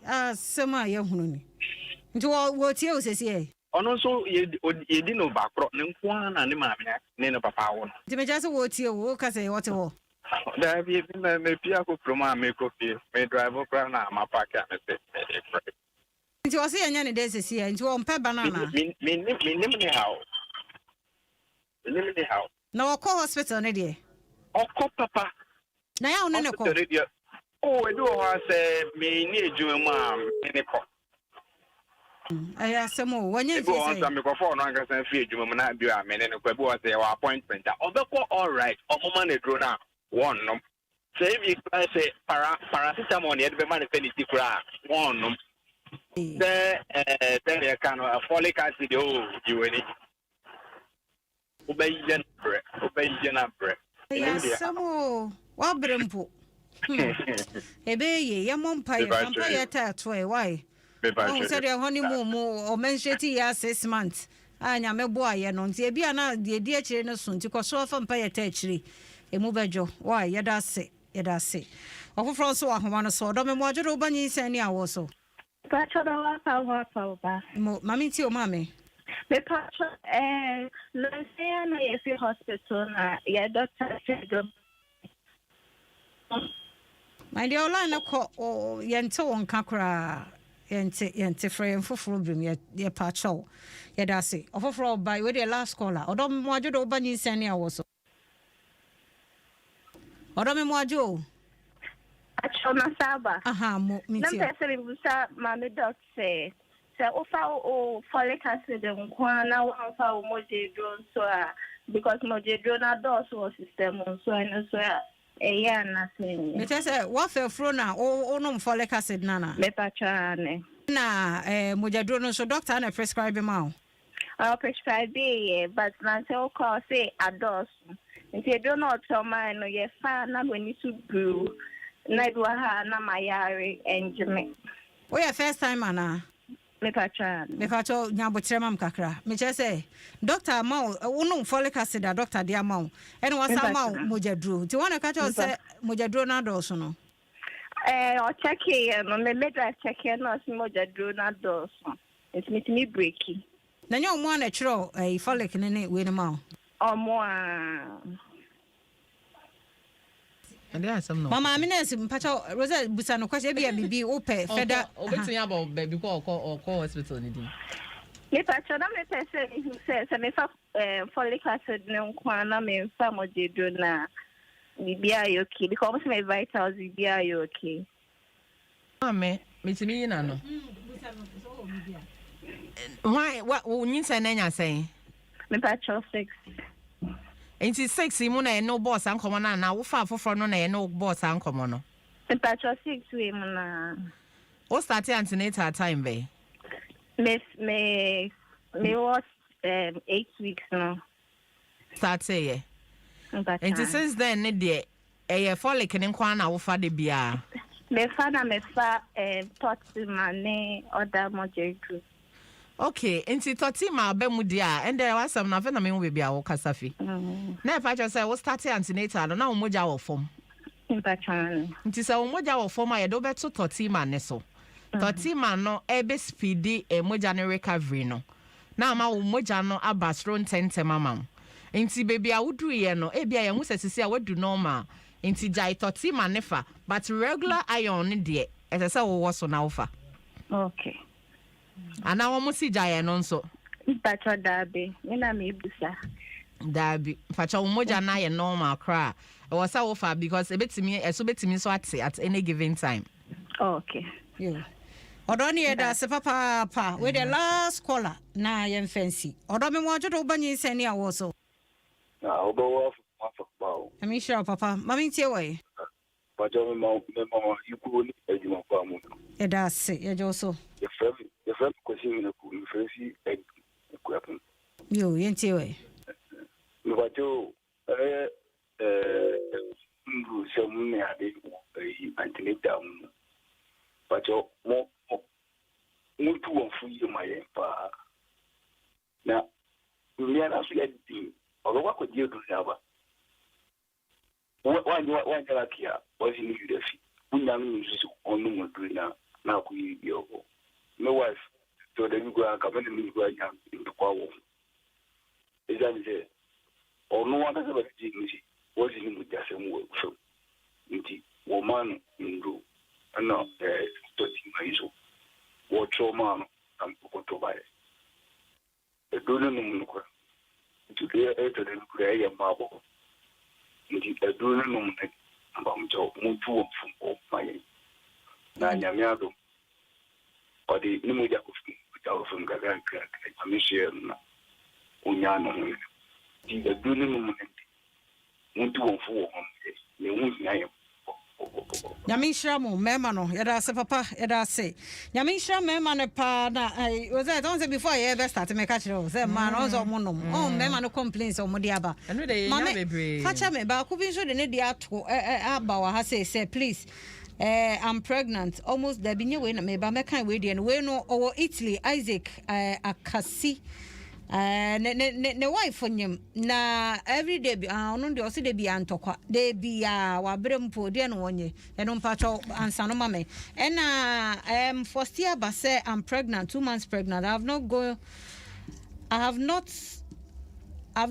Asɛm a yɛhunu ni nti wɔtie wo sɛsiɛ. Ɔno nso yɛdi no bakorɔ ne nko ara na ne maame ne ne papa awo no. Nti mekyerɛ sɛ wɔtie wo, woka sɛ wɔte hɔ. Daabi, ebi ma mepia akɔ kurom a mekɔ fie, me drive koraa na mapark a mese mede frɛ. Nti ɔsɛ yɛnyɛ ne dɛn sɛsiɛ? Nti wɔmpɛ ba no anaa? Mennim ne haw, mennim ne haw. Na wɔkɔ hospital ne deɛ? Ɔkɔ papa. Na yɛ wo ne ne kɔ? Hospital ne deɛ o, ebi wɔ hɔ a sɛ menni adwuma mu a, me ne kɔ. Ɛyɛ asɛm o, wɔnyɛ Ebi wɔ hɔ mfie nso a sɛ mekɔfa ɔno ankasa firi adwuma mu na bi a me ne no kɔ. Ebi wɔ hɔ sɛ yɛwɔ appointment a, ɔbɛkɔ all right. Ɔmoma no aduro no a wɔnnom. Sɛ ebi koraa sɛ paracetamol na yɛde bɛma no sɛ ne ti koraa, wɔnnom. Sɛ sɛdeɛ ɛka no, folic acid o, gye w'ani, wobɛyɛ no brɛ, wobɛyɛ no abrɛ. Ɛyɛ Ɛnim deɛ. Asɛm o, wabrɛ mpo. Ɛbɛyɛ yie, yɛmmɔ mpayɛ fa mpayɛ ta ɛto ɛ wae. Mepa ɔhu kyerɛ. Sɛdeɛ ɛhɔ ne mu mu ɔmenstruate yɛ a 6 months. a Nyame boa yɛ no nti ebi a na deɛ edi akyire no so nti kɔ so afa mpa yɛ ta akyire emu bɛdwo. Wai, yɛda ase, yɛda ase. Ɔfoforɔ nso wɔ ahoma no so. Ɔdɔ me mmoadwo de woba nyinsɛn ne awoɔ so. Pacho da wa pa wa pa ba. Mo mame nti o maame. Me pacho nansa ya na yɛfi hospital na yɛ doctor sɛ do. My dear, line no kɔ yɛnte wo nka koraa, yɛnte. Frɛ yɛn foforɔ biom, yɛ pakyɛw. Yɛda ase. Ɔfoforɔ ɔba wei deɛ, last caller. Ɔdɔ mmoadwo de woba nyinsɛn ne awoɔ so. Ɔdɔ me mmoadwo o. Pacho na saba. Aha mo Na metie. Mpɛ sɛ mebusa maame doc sɛ wofa wo folic acid nko a na woamfa wo mogya aduro nso a, because mogya aduro no adɔɔso wɔ system nso, ɛno nso a ɛyɛ anasɛ nyɛ? Mekyɛ sɛ woafa afuro na wonom folic acid nana. Mepatwa ane. Na mogyaduro no nso, doctor na prescribe ma wo? Ɔ prescribe yɛ, but na sɛ wokɔ a, ɔse adɔɔso, nti aduro no ɔtɔ maa no yɛfa na m'ani so biriw na ebi wɔ ha a na mayare ɛngye me. Woyɛ first time anaa? Mepatwa ane. Mepakyɛ, nya abokyerɛ mam kakra. Mekyerɛ sɛ doctor ama wo, wonom folic acid a doctor de ama wo, ɛna wasa ma wo Mepakyɛ. mogyaduro, nti wɔn na ka kyerɛ wo sɛ mogyaduro no adɔɔso no? Ɔkyɛkeeɛ no, me midwife kyɛkeeɛ no, ɔse mogya duro no adɔɔso nti metumi break. Na nyɛ ɔmo a na ɛkyerɛ ɛyi folic ne ne wei no ma wo? Ɔmo a. Ɛde asɛm na Mama ame nurse, mpakyɛ Rosa, busa no question ebi a bibi wopɛ fɛda. Obetumi abɔ baabi kɔ ɔkɔ hospital ne din. Mepatwa, na mepɛ sɛ mehu sɛ mefa folic acid no nko a na memfa mogya duro no a, biribiara yɛ okay, because ɔmo sɛ me vitals biribiara yɛ okay. Maame, metumi yi n'ano. Hwan wa wo nyinsɛn na anya sɛn? Mepatwa, six. Nti six yi mu na yɛne wo bɔɔ saa nkɔmmɔ no anaa wofa foforɔ no na yɛne wo bɔɔ saa nkɔmmɔ no? Mepatwa, six wei mu na. Wo start antenatal time bɛn? Me wɔ 8 weeks no. Starteeɛ? Mepatwa. Nti since then ne deɛ, ɛyɛ folic ne nko ara na wofa de biara? Mefa na mefa Tɔtima ne ɔda mogya duro. Okay, nti Tɔtima aba mu deɛ a, ɛndɛ wasɛm no afei na mehu baabi a wokasa fi. Na ɛfa kyerɛ sɛ wo start antenatal no na wo mogya wɔ fam. Mepatwa no. Nti sɛ wo mogya wɔ fam a, yɛde wobɛto Tɔtima ne so. Tɔtima no ɛbɛ speed mogya no recovery no na ama wo mogya no aba soro ntɛntɛm ama wo. Nti baabi a woduruiɛ no, ebi a yɛhu sɛ sisi a wadu normal, nti gyae Tɔtima ne fa, but regular iron no deɛ, ɛsɛ sɛ wowɔ so na wofa. Okay. Anaa wɔn si gyaeɛ no nso? Mpatwa, daabi, me na mebusa. Daabi, mpakyɛ, wo mogya no ayɛ normal koraa, ɛwɔ sɛ wofa because ebetumi ɛso betumi nso ate at any given time. Okay. Yo. Ɔdɔ ne yɛda ase papaapa. Wei the last caller na yɛmfa nsi. Ɔdɔ me mmoadwo de woba nyinsɛn ne awoɔ so. Na wobɛwɔ afa ba o. Nyame nhyira wo papa. Ma mentie wɔ yi. Pakyɛ, mema ikuo ne adwumafo a mu no. Yɛda ase, yɛgye wo so. Yɛfrɛ me Kwasi Henaku, mefrɛ fi Akuapem. Yo, yɛntie wɔ yi. Mepakyɛ o, ɛyɛ nduru sɛ mu ne ade wɔ ɛyi antenatal mu no. Pakyɛ, mo motu wɔn fo yie ma yɛn paa. Na mmea no so yɛ den, ɔbɛkɔ akɔgye aduru no aba. Wanyɛ lucky a, wɔsi ne werɛ fi. Wonya no nso sɛ ɔnom aduru na akɔyɛ bi wɔ hɔ. Me wife sɛ ɔda bi koraa nka me ne me koraa nya ntɔkwa wɔ ho. Ɛsiane sɛ ɔno ankasa bɛgye mu si wɔsi ne mogyasɛm wɔ fam nti wɔma no nduro, ɛna tɔtima yi so wɔtwerɛ maa no na ɔkɔtɔ baeɛ. Aduro no nom no kora nti ɛtɔ da bi koraa ɛyɛ mmaa bɔ, nti aduro no nom no mpamkyɛw, motu wɔn fo wɔ ma yɛn na Nyame adom ɔde ne mogya kɔ fam, mogya wɔ fam kakra kakra. Nyame soɛ no na onyaa ne ho, nti aduro no nom no nti montu wɔn fo wɔ ho na ɛho hia yɛn. Nyame nhyira mo mmarima no. Yɛda ase papa, yɛda ase. Nyame nhyira mmarima no paa. Na Rosette, ɔn sɛ before yɛbɛ start, meka kyerɛ wo sɛ mmaa no, ɔn sɛ ɔmo nom ɔn mmarima no complain sɛ ɔmo de aba. Ɛno de, yɛnya Mame, bebree. Fakyɛ me, baako bi nso de ne de ato ɛ ɛ aba wɔ ha sɛ please, I'm pregnant almost. Dabi, nye wei na meba mɛka wei deɛ no. Wei no ɔwɔ Italy, Isaac Akasi. Ne ne ne ne wife nyim na everyday bi ah ɔno deɛ ɔsi de bi antɔkwa de bi a wabrɛ mpo deɛ no wɔnyɛ ɛno mpatsɔ ansa no ma me. Ɛna first year ba sɛ, "I'm pregnant, 2 months pregnant. I have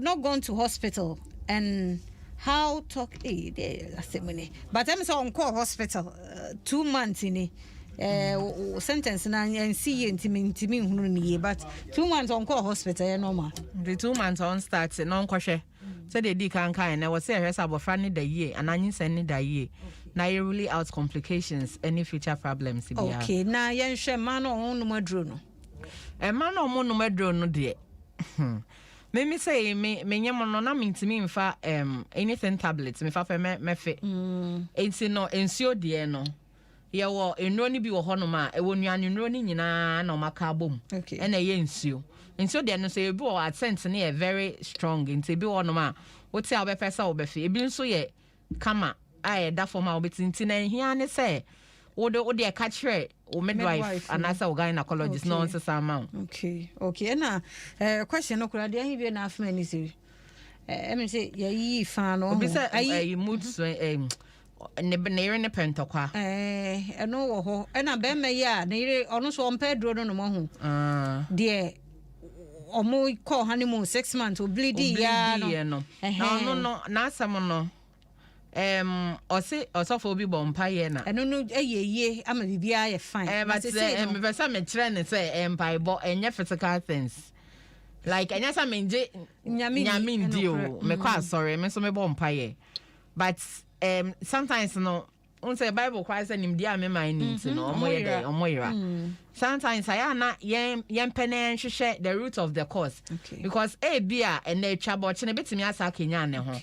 not gone to hospital and how talk." De asɛm ni, but ɛm sɛ ɔnkɔɔ hospital 2 months ni. Sentence na nsi yie, ntimi nhunu no yie, but 2 months ɔnkɔɔ hospital yɛ normal. Nti 2 months ɔn start na ɔnkɔhwɛ sɛdeɛ ɛdi kan kan na ɛwɔ sɛ ɛhwɛ sɛ abɔfra ne da yie anaa nyinsɛn ne da yie na yɛ rule out complications, any future problems biara. Okay, na yɛnhwɛ mmaa no ɔmo nom aduro no. Ɛma na ɔmo nom aduro no deɛ, memi sɛ me menyɛ mo no na mentumi mfa anything tablet mefa pɛ mɛfe. Enti no nsuo deɛ no, yɛwɔ nnuro no bi wɔ hɔnom a ɛwɔ nnuane nnuro no nyinaa na ɔmaka abom. Ɛna ɛyɛ nsuo nsuo deɛ no nso, ebi wɔ scent no yɛ very strong, nti ebi wɔ hɔnom a wote a wobɛpɛ sɛ wobɛfe. Ebi nso yɛ kama a ɛda fam a wobɛti, nti na ehia ne sɛ wode ɛka kyerɛ wo midwife Midwife no. anaasɛ wo gynecologist na ɔnsesa ama wo. Okay, ɛna question no koraa deɛ, ahe bi na afema ni sɛ ɛmi sɛ yɛyiyi fa no. Obi ɔho. sɛ ɛyi mood swing, ne yere ne pɛ ntɔkwa. Ɛno wɔ hɔ, ɛna bɛrima yi a ne yere ɔno nso ɔmpɛ aduro no nom ɔho. Ah. Deɛ ɔmo kɔɔ honeymoon 6 months obleedi yaa no. Obleediiɛ no na ɔno no n'asɛm no ɔse ɔsɔfo bi bɔ mpayɛ na ɛno no ɛyɛ yie ama biribiara yɛ fine. But Na seesei sɛ no- mepɛ sɛ mekyerɛ ne sɛ mpaebɔ ɛnyɛ physical things, like ɛnyɛ sɛ mengye Nyame ni, Nyame ndi o. ɛnokorɛ. Mekɔ asɔre, me nso mebɔ mpayɛ, but sometimes no n sɛ Bible koraa sɛ nimdeɛ a mema ni nti no ɔmo yɛ dɛ ɔmo yera. Sometimes ayɛ ana yɛn yɛmpɛ na yɛnhwehwɛ the root of the cause because ebi a ɛnɛ atwa bɔkye no ebɛtumi asa akenya ne ho.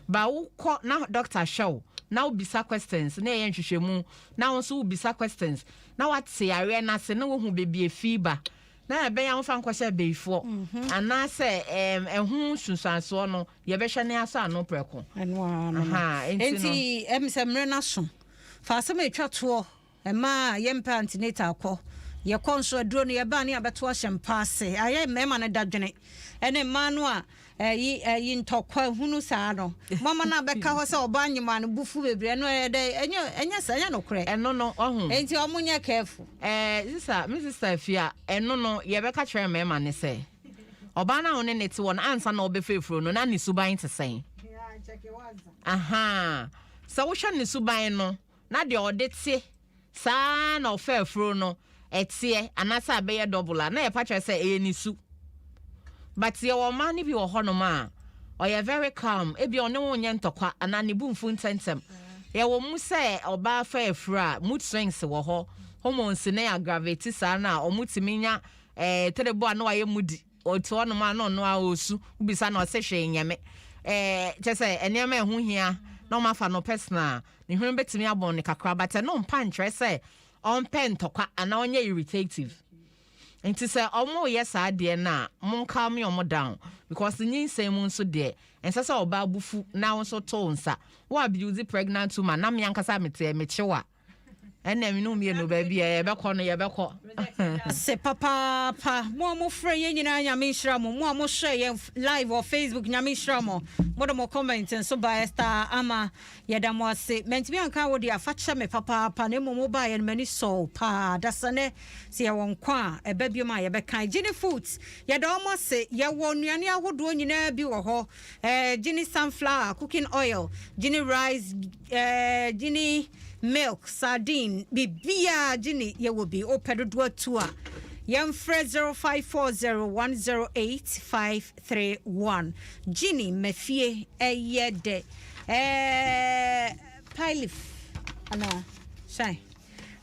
Ba wokɔ na doctor hwɛ wo na wobisa questions na ɛyɛ nhwehwɛmu na wo nso wobisa questions na wate yareɛ no ase na wohu baabi efi ba na ɛbɛyɛ a wofa nkɔhyɛ bɛyifoɔ anaasɛ ɛho nsunsuansoɔ no yɛbɛhwɛ ne asɔ ano prɛko. Ɛno ara no. Aha, enti no- Enti ɛm sɛ mmerɛ no so fa asɛm a ɛtwa toɔ ɛma a yɛmpɛ antenatal kɔ, yɛkɔ nso aduro no yɛbaa ne yɛbɛto ahyɛ mpa ase ayɛ mmarima no dadwene ɛne mmaa no a ɛyi ɛyi ntɔkwa hunu saa no mama no abɛka hɔ sɛ ɔbaa nyima no bufu bebree no, ɛyɛ dɛ ɛnyɛ sɛ ɛnyɛ nokorɛ. Ɛno no ɔho. Enti ɔmo nyɛ careful. Sister, me sister fia, ɛno no yɛbɛka kyerɛ mmarima ne sɛ ɔbaa no a wo ne ne te wɔ no ansa na ɔbɛfa efuro no na ne suban te sɛn. Aha, sɛ wohwɛ ne suban no na deɛ ɔde te saa na ɔfa afuro no ɛteɛ anaasɛ abɛyɛ double a, na yɛpa kyerɛ sɛ ɛyɛ ne su. But yɛwɔ ɔmaa no bi wɔ hɔnom a ɔyɛ very calm, ebi ɔne wo nyɛ ntɔkwa anaa ne bu mfu ntɛntɛm. Yɛwɔ mu sɛ ɔbaa fa afuro a mood swings wɔ hɔ, hormones ne aggravate saa no a ɔmo tumi nya terebo a na wayɛ moody, ɔte hɔnom a na ɔno a ɔsu, wobisa na ɔse hwee nyɛme. Kyɛ sɛ nneɛma a ɛho hia na ɔmo afa no personal, ne hwene bɛtumi abɔ ne kakra, but ɛno mpa nkyerɛ sɛ ɔmpɛ ntɔkwa anaa ɔnyɛ irritative. Nti sɛ ɔmo yɛ saa deɛ no a, mon calm ɔmo down because nyinsɛn mu nso deɛ, ɛnsɛ sɛ ɔbaa bufu na wo nso to wo nsa wo abuse pregnant woman. Na me ankasa meteɛ mekyew a ɛnna mi no mmienu baabi a yɛbɛkɔ no yɛbɛkɔ. Sɛ papaapa, mo a mofrɛ yɛn nyinaa, Nyame nhyira mo. Mo a mohwɛ yɛn live wɔ Facebook, Nyame nhyira mo. Mode mo comment nso ba, Esther ama yɛda mo ase. Mantumi anka wo de afa kyɛ me papaapa, na mmom wobaeɛ no m'ani sɔw paa. Dasane sɛ yɛwɔ nkwa a ɛba biom a yɛbɛka. Gini Foods, yɛda ɔmo ase. Yɛwɔ nnuane ahodoɔ nyinaa bi wɔ hɔ, Gini sunflower cooking oil, Gini rice, Gini milk, sardine, biribiaa Gini yɛwɔ bi. Wopɛ dodoɔ atu a, yɛmfrɛ 0540108531. Gini mafie ɛyɛ dɛ. Pilif anaa shine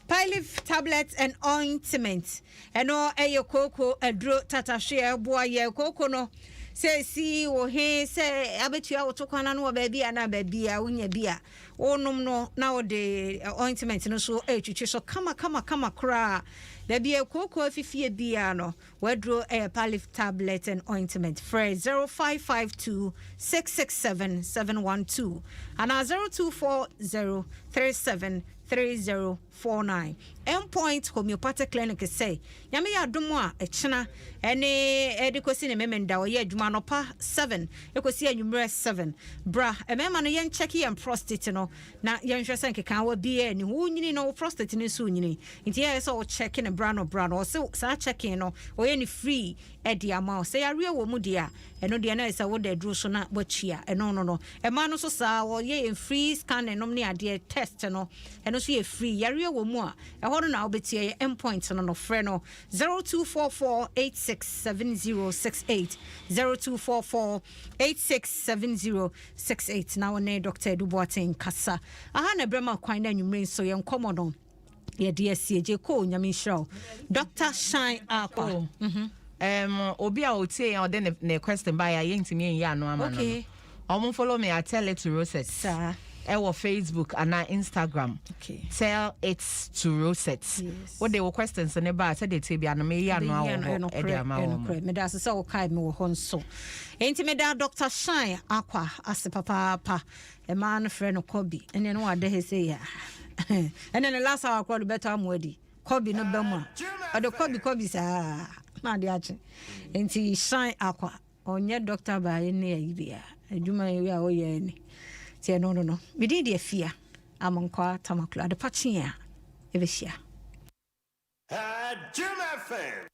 Pilif tablet and ointment, ɛno ɛyɛ kooko aduro tatahwe a ɛboa yɛ kooko no sɛ esi wo he sɛ abɛtua wo to kwan no wɔ baabi a na baabi a wonya bi a wonom no na wode ointment no so ɛretwitwi so kama kama kama koraa. Baabi a kooko afifie biara no, waduro ɛyɛ Palif tablet and ointment. Frɛ 0552 667 712 anaa 0240 37. 3049. Endpoint Homeopathic Clinic sɛ Nyame yɛ adom a ɛkyena ɛne ɛde kɔsi ne Memenda ɔyɛ adwuma anɔpa 7 ɛkɔsi anwummerɛ 7. Bra mmarima no yɛn check yɛn prostate no na yɛnhwɛ sɛ nkekaawa biara ni ho. Wonyini no wo prostate no nso nyini nti yɛyɛ sɛ wo check no bra no bra no ɔse saa checking no ɔyɛ no free ɛde ama wo. Sɛ yareɛ wɔ mu deɛ a ɛno deɛ na ɛsɛ sɛ woda aduro so na woatua ɛno no no. Mmaa no nso saa wɔyɛ yɛn free scanning nom ne adeɛ test no ɛno nso yɛ free. Yareɛ wɔ mu a ɛhɔ no na wobɛtua yɛ endpoint no no frɛ no 0244 867068 0244 867068 na wo ne Dr. Edu Boateng kasa. Aha na ɛbrɛ ma kwan na anwummere nso yɛn nkɔmmɔ no yɛde asie gye koo nyame nhyira wo Dr. Shine Akwa. Oh. Um, obi a otie yɛn ɔde ne ne question ba yɛ a yɛntumi nyi ano ama no no. Ɔmo follow me at Tell It to Rosette. Saa. Ɛwɔ Facebook anaa Instagram. Okay. Tell It to Rosette. Yes. Wode wo questions ne ba a sɛdeɛ tie bi ano meyi ano awɔ hɔ ɛde ama wɔn. Meda ase sɛ wokae me wɔ hɔ nso. Enti meda Dr. Shine Akwa ase papaapa. Ɛmaa no frɛ no Kobe. Ɛne no wada he sɛ ya. Ɛne ne last hour korɔ de bɛtɔ amoa di. Kobe no ba mu a. Ɔde Kobe Kobe saa na ade akye. Enti Shine Akwa ɔnyɛ doctor baayɛ ne ayi bia. Adwuma yi a ɔyɛ ni. Nti ɛno no no. Medin de Afia Amankwaa Tamaklo. Adepa kye a ɛbɛhyia. Jim FM.